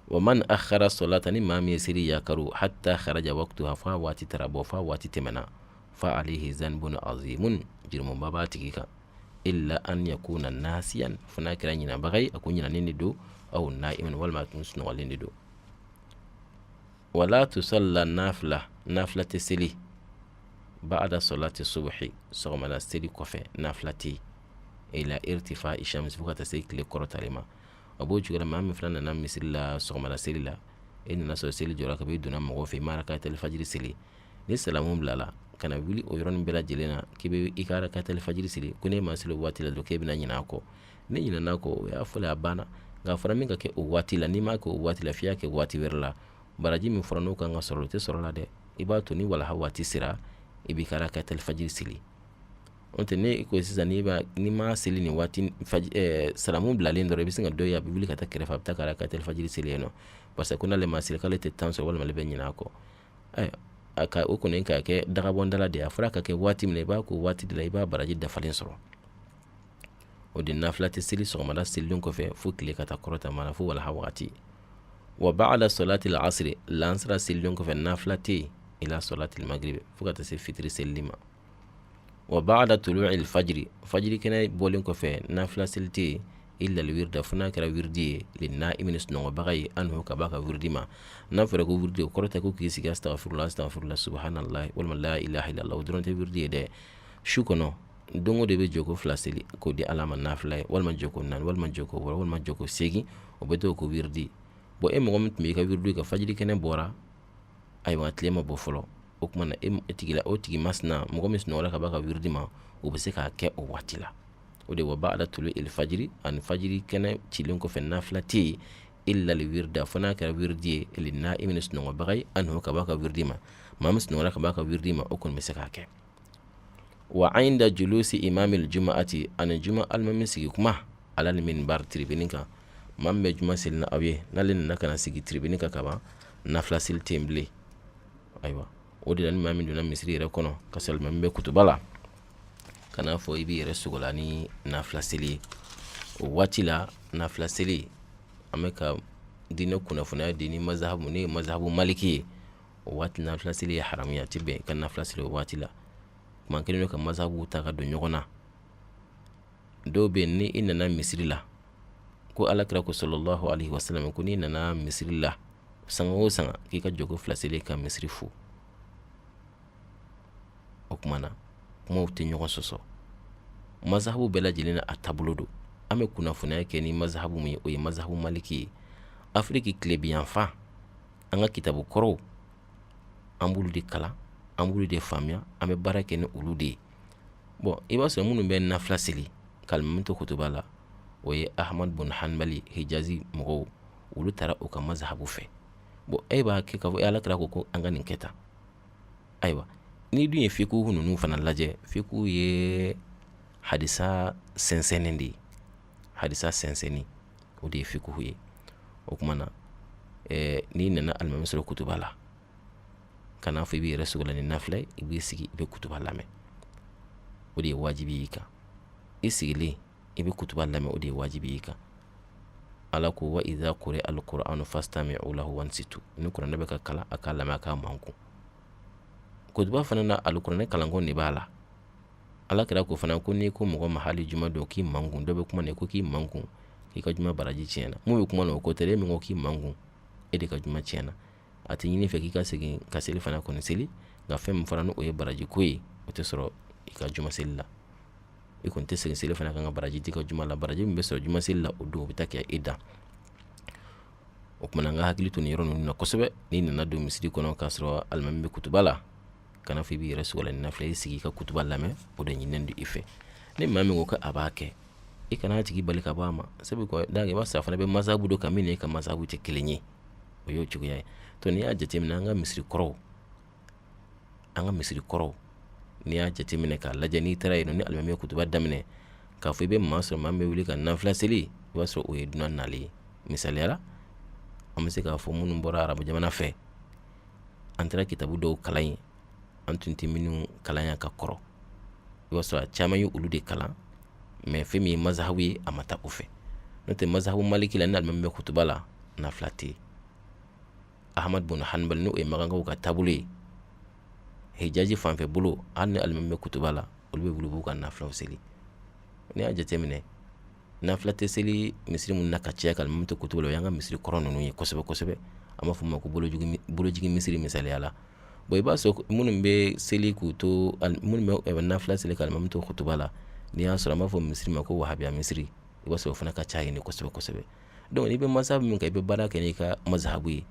Wa man akhara salata, ni maa min ye seli yakaru, hatta kharaja waqtuha, fo a waati taara bɔ, fo a waati tɛmɛna, fa alayhi zanbun azimun, jurumuba b'a tigi kan, illa an yakuna nasiyan, fo n'a kɛra ɲinabaga ye, a ko ɲinanen de don, aw naiman, walima a tun sunɔgɔlen de don. Wala tusalla nafila, nafila tɛ seli, ba'da salati subhi, sɔgɔmada seli kɔfɛ nafila tɛ yen, ila irtifa shamsi, fo ka taa se tile kɔrɔtali ma. A b'o cogo la. Maa min fana nana misiri la sɔgɔmada seli la, e nana sɔrɔ seli jɔra ka i donna mɔgɔw fɛ, i ma rakatali fajiri seli, ni salamu bilala, ka na wuli o yɔrɔnin bɛɛ lajɛlen na k'i bɛ i ka rakatali fajiri seli, ko n'e ma seli o waati la dɔrɔn, k'e bɛna ɲinɛ a kɔ. Ni ɲinɛna kɔ, o y'a fɔlen, a banna. Nka a fɔra min ka kɛ o waati la, n'i m'a kɛ o waati la, f'i y'a kɛ waati wɛrɛ la, baraji min fɔra n'o kan ka sɔrɔ, o tɛ sɔrɔ la dɛ. I b'a to ni walaha waati sera, i b'i ka rakatali fajiri seli. N'o tɛ, ne ko sisan, n'i ma seli nin waati, salamu bilalen dɔrɔn, i bɛ se ka dɔ ye, a bɛ wuli ka taa kɛrɛfɛ, a bɛ taa ka rakatali fajiri seli yen nɔ, parce que ko n'ale ma seli, k'ale tɛ temps sɔrɔ walima ale bɛ ɲinɛ a kɔ. A ka o kɔni k'a kɛ dagabɔndala de ye. A fɔra ka kɛ waati min na, i b'a k'o waati de la, i b'a baraji dafalen sɔrɔ. O de nafila tɛ seli sɔgɔmada selilen kɔfɛ fo tile ka taa kɔrɔta mana, fo walaha waati. Wa ba'da salati al-asri, lansara selilen kɔfɛ nafila tɛ yen, ila salati al-maghrib, fo ka taa se fitiri selili ma. Wa ba'da tulu'i al-fajri, fajiri kɛnɛ bɔlen kɔfɛ nafila seli tɛ yen, illa al-wirda, fo n'a kɛra wirdi ye, linnaimi, ni sunɔgɔbaga ye, anhu, ka b'a ka wirdi ma. N'a fɔra ko wirdi, o kɔrɔ tɛ ko k'i sigi astaghfirullah, astaghfirullah, subhanallah, walima la ilaha illallah. O dɔrɔn tɛ wirdi ye dɛ. Su kɔnɔ, don o de bɛ jɔko fila seli k'o di Ala ma nafila ye, walima jɔko naani, walima jɔko 6, walima jɔko 8, o bɛ to ko wirdi. Bon, e mɔgɔ min tun b'i ka wirdi ka fajiri kɛnɛ bɔra, ayiwa, tile ma bɔ fɔlɔ, o tuma na, e tigila, o tigi masina, mɔgɔ min sunɔgɔra ka b'a ka wirdi ma, o bɛ se k'a kɛ o waati la. O de wa ba'da tulu il fajiri, ani fajiri kɛnɛ cilen kɔfɛ nafila tɛ yen, illa al wirda, fo n'a kɛra wirdi ye, linnaimi, ni sunɔgɔbaga ye, anhu, ka b'a ka wirdi ma. Maa min sunɔgɔra ka b'a ka wirdi ma, o kɔni bɛ se k'a kɛ. Wa inda julusi imamil juma'ati, ani juma alimami sigi kuma, alal minbar, tribune kan. Maa min bɛ juma seli na aw ye, n'ale nana ka na sigi tribune kan kaban, nafila seli tɛ yen bilen. Ayiwa, o de la, ni maa min donna misiri yɛrɛ kɔnɔ ka sɔrɔ alimami bɛ kutuba la, kan'a fɔ i b'i yɛrɛ sogola ni nafila seli ye o waati la. Nafila seli, an bɛ ka diinɛ kunnafoniya di ni mazahabu, ne ye mazahabu maliki ye, o waati nafila seli ye haramu ye. A tɛ bɛn ka nafila seli o waati la. Kuma kelen bɛ ka mazahabu ta ka don ɲɔgɔn na. Dɔw bɛ yen, ni i nana misiri la, ko Ala kira ko sallallahu alaihi wasallam, ko n'i nana misiri la sanga o sanga, k'i ka jɔko fila seli ka misiri fo. O kuma na, kumaw tɛ ɲɔgɔn sɔsɔ. Mazahabu bɛɛ lajɛlen na a taabolo don. An bɛ kunnafoniya kɛ ni mazahabu min ye, o ye mazahabu maliki ye. Afiriki tilebinyanfan, an ka kitabu kɔrɔw, An b'olu de kalan, an b'olu de faamuya, an bɛ baara kɛ ni olu de ye. Bon, i b'a sɔrɔ minnu bɛ nafila seli k'alimami to kutuba la, o ye Ahmad bun Hanbali, Hijazi mɔgɔw, olu taara u ka mazahabu fɛ. Bon, e b'a kɛ k'a fɔ ala kira ko ko an ka nin kɛ tan. Ayiwa, n'i dun ye fiku ninnu fana lajɛ, fiku ye hadisa sɛnsɛnnen de ye. Hadisa sɛnsɛnni, o de ye fiku ye. O tuma na, n'i nana alimami sɔrɔ kutuba la, kan'a fɔ i b'i yɛrɛ sogola ni nafila ye, i b'i sigi, i bɛ kutuba lamɛn, o de ye wajibi y'i kan. I sigilen, i bɛ kutuba lamɛn, o de ye wajibi y'i kan. Ala ko wa idha quri'a alqur'anu fastami'u lahu wansitu. Ni kuranɛ bɛ ka kalan, a k'a lamɛn, a k'a mankun. Kutuba fana na, alikuranɛ kalanko de b'a la. Ala kira ko fana ko n'i ko mɔgɔ ma hali juma don k'i mankun, dɔ bɛ kuma na ko k'i mankun, k'i ka juma baraji tiɲɛna. Mun bɛ kuma na o ko tɛ, e min ko k'i mankun, e de ka juma tiɲɛna. A tɛ ɲini fɛ k'i ka segin ka seli fana kɔni seli, nka fɛn min fɔra n'o ye baraji ko ye, o tɛ sɔrɔ i ka juma seli la. I kɔni tɛ segin seli fana kan ka baraji t'i ka juma la. Baraji min bɛ sɔrɔ juma seli la o don, o bɛ taa kɛ e dan. O tuma na, an ka hakili to nin yɔrɔ ninnu na kosɛbɛ. N'i nana don misiri kɔnɔ k'a sɔrɔ alimami bɛ kutuba la, kana fɔ i b'i yɛrɛ sogola ni nafila, i sigi i ka kutuba lamɛn, o de ɲininen don i fɛ. Ni maa min ko ko a b'a kɛ, i kana a tigi bali ka bɔ a ma, sabu i b'a sɔrɔ a fana bɛ mazabu dɔ kan min n'i ka mazabu tɛ kelen ye. O y'o cogoya ye. To n'i y'a jateminɛ an ka misiri kɔrɔw, an ka misiri kɔrɔw, n'i y'a jateminɛ k'a lajɛ, n'i taara yen ni alimami ye kutuba daminɛ, k'a fɔ i bɛ maa sɔrɔ maa min bɛ wuli ka nafila seli, i b'a sɔrɔ o ye dunan nalen ye. Misaliya la, an bɛ se k'a fɔ minnu bɔra arabu jamana fɛ, an taara kitabu dɔw kalan yen, an tun tɛ minnu kalan yan ka kɔrɔ. I b'a sɔrɔ a caman ye olu de kalan, mais fɛn min ye mazahabu ye, a ma taa o fɛ. N'o tɛ, mazahabu maliki la, ni alimami bɛ kutuba la, nafila tɛ yen. Ahmad bun Hanbal, n'o ye makankaw ka taabolo ye, Hijazi fanfɛ bolo, hali ni alimami bɛ kutuba la, olu bɛ wuli b'u ka nafilaw seli. N'i y'a jateminɛ, nafila tɛ seli misiri minnu na ka caya ka alimami to kutuba la, o y'an ka misiri kɔrɔ ninnu ye kosɛbɛ kosɛbɛ. An b'a fɔ ma ko bolojigin misiri, misaliya la. Bon, i b'a sɔrɔ minnu bɛ seli k'u to, minnu bɛ nafila seli ka alimami to kutuba la, n'i y'a sɔrɔ an b'a fɔ misiri ma ko wahabiya misiri, i b'a sɔrɔ o fana ka ca yen kosɛbɛ kosɛbɛ. Donc n'i bɛ mazahabu min kan, i bɛ baara kɛ n'i ka mazahabu ye.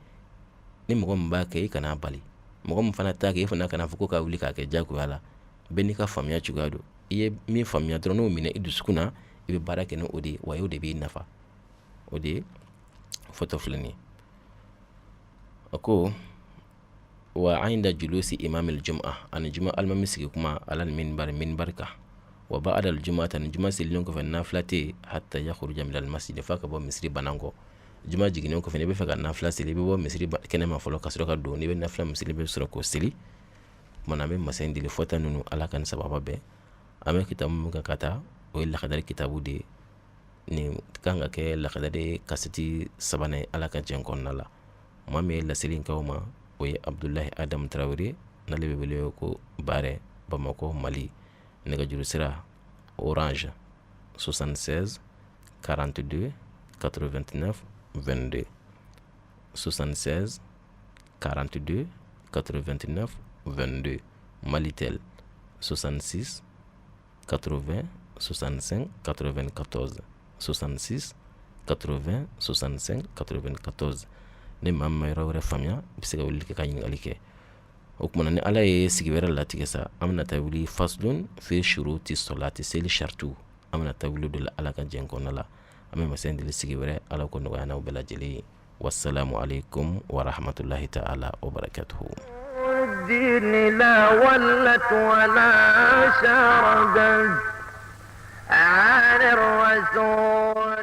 Ni mɔgɔ min b'a kɛ, i kana bali. Mɔgɔ min fana t'a kɛ, i fana kana fɔ ko ka wuli k'a kɛ jagoya la. Bɛɛ n'i ka faamuya cogoya don. I ye min faamuya dɔrɔn, n'o minɛ i dusukun na, i bɛ baara kɛ ni o de ye, wa o de b'i nafa. O de ye fɔtɔ filɛ nin ye. A ko wa inda julusi imamil jum'a, ani juma alimami sigi kuma alal minbar, minbar kan, wa ba'da al jum'ati, ani juma selilen kɔfɛ, nafila tɛ yen hatta yakhruja minal masjid, f'a ka bɔ misiri banankɔ. Juma jiginnen kɔfɛ, n'i bɛ fɛ ka nafila seli, i bɛ bɔ misiri kɛnɛma fɔlɔ ka sɔrɔ ka don. N'i bɛ nafila min seli, i bɛ sɔrɔ k'o seli. Tuma na, an bɛ masa in deli, fɔta ninnu, Ala ka nin sababa bɛn. An bɛ kitabu min kan ka taa, o ye lakadari kitabu de ye. Nin kan ka kɛ lakadari kasɛti sabanan ye, Ala ka jɛn kɔnɔna la. Maa min ye laseli in kɛ aw ma, o ye Abudulayi Adamu Tarawele, n'ale bɛ wele ko Barɛ, Bamakɔ, Mali. Nɛgɛjuru sira Orange 76 42 89 22, 76 42 89 22. Malitel 66 80 65 94, 66 80 65 94. Ni maa min ma yɔrɔ wɛrɛ faamuya, i bɛ se ka weleli kɛ ka ɲininkali kɛ. O tuma na, ni Ala ye sigi wɛrɛ latigɛ sa, an bɛna taa wuli faslun fi shuruti solati, seli shartu, an bɛna taa wuli o de la, Ala ka jɛn kɔnɔna la. An bɛ masa in deli, sigi wɛrɛ, Ala k'o nɔgɔya n'aw bɛɛ lajɛlen ye. Wassalamu alaikum wa rahmatullahi ta'ala wa barakatuhu. الدين لا ولت ولا شردت عن الرسول.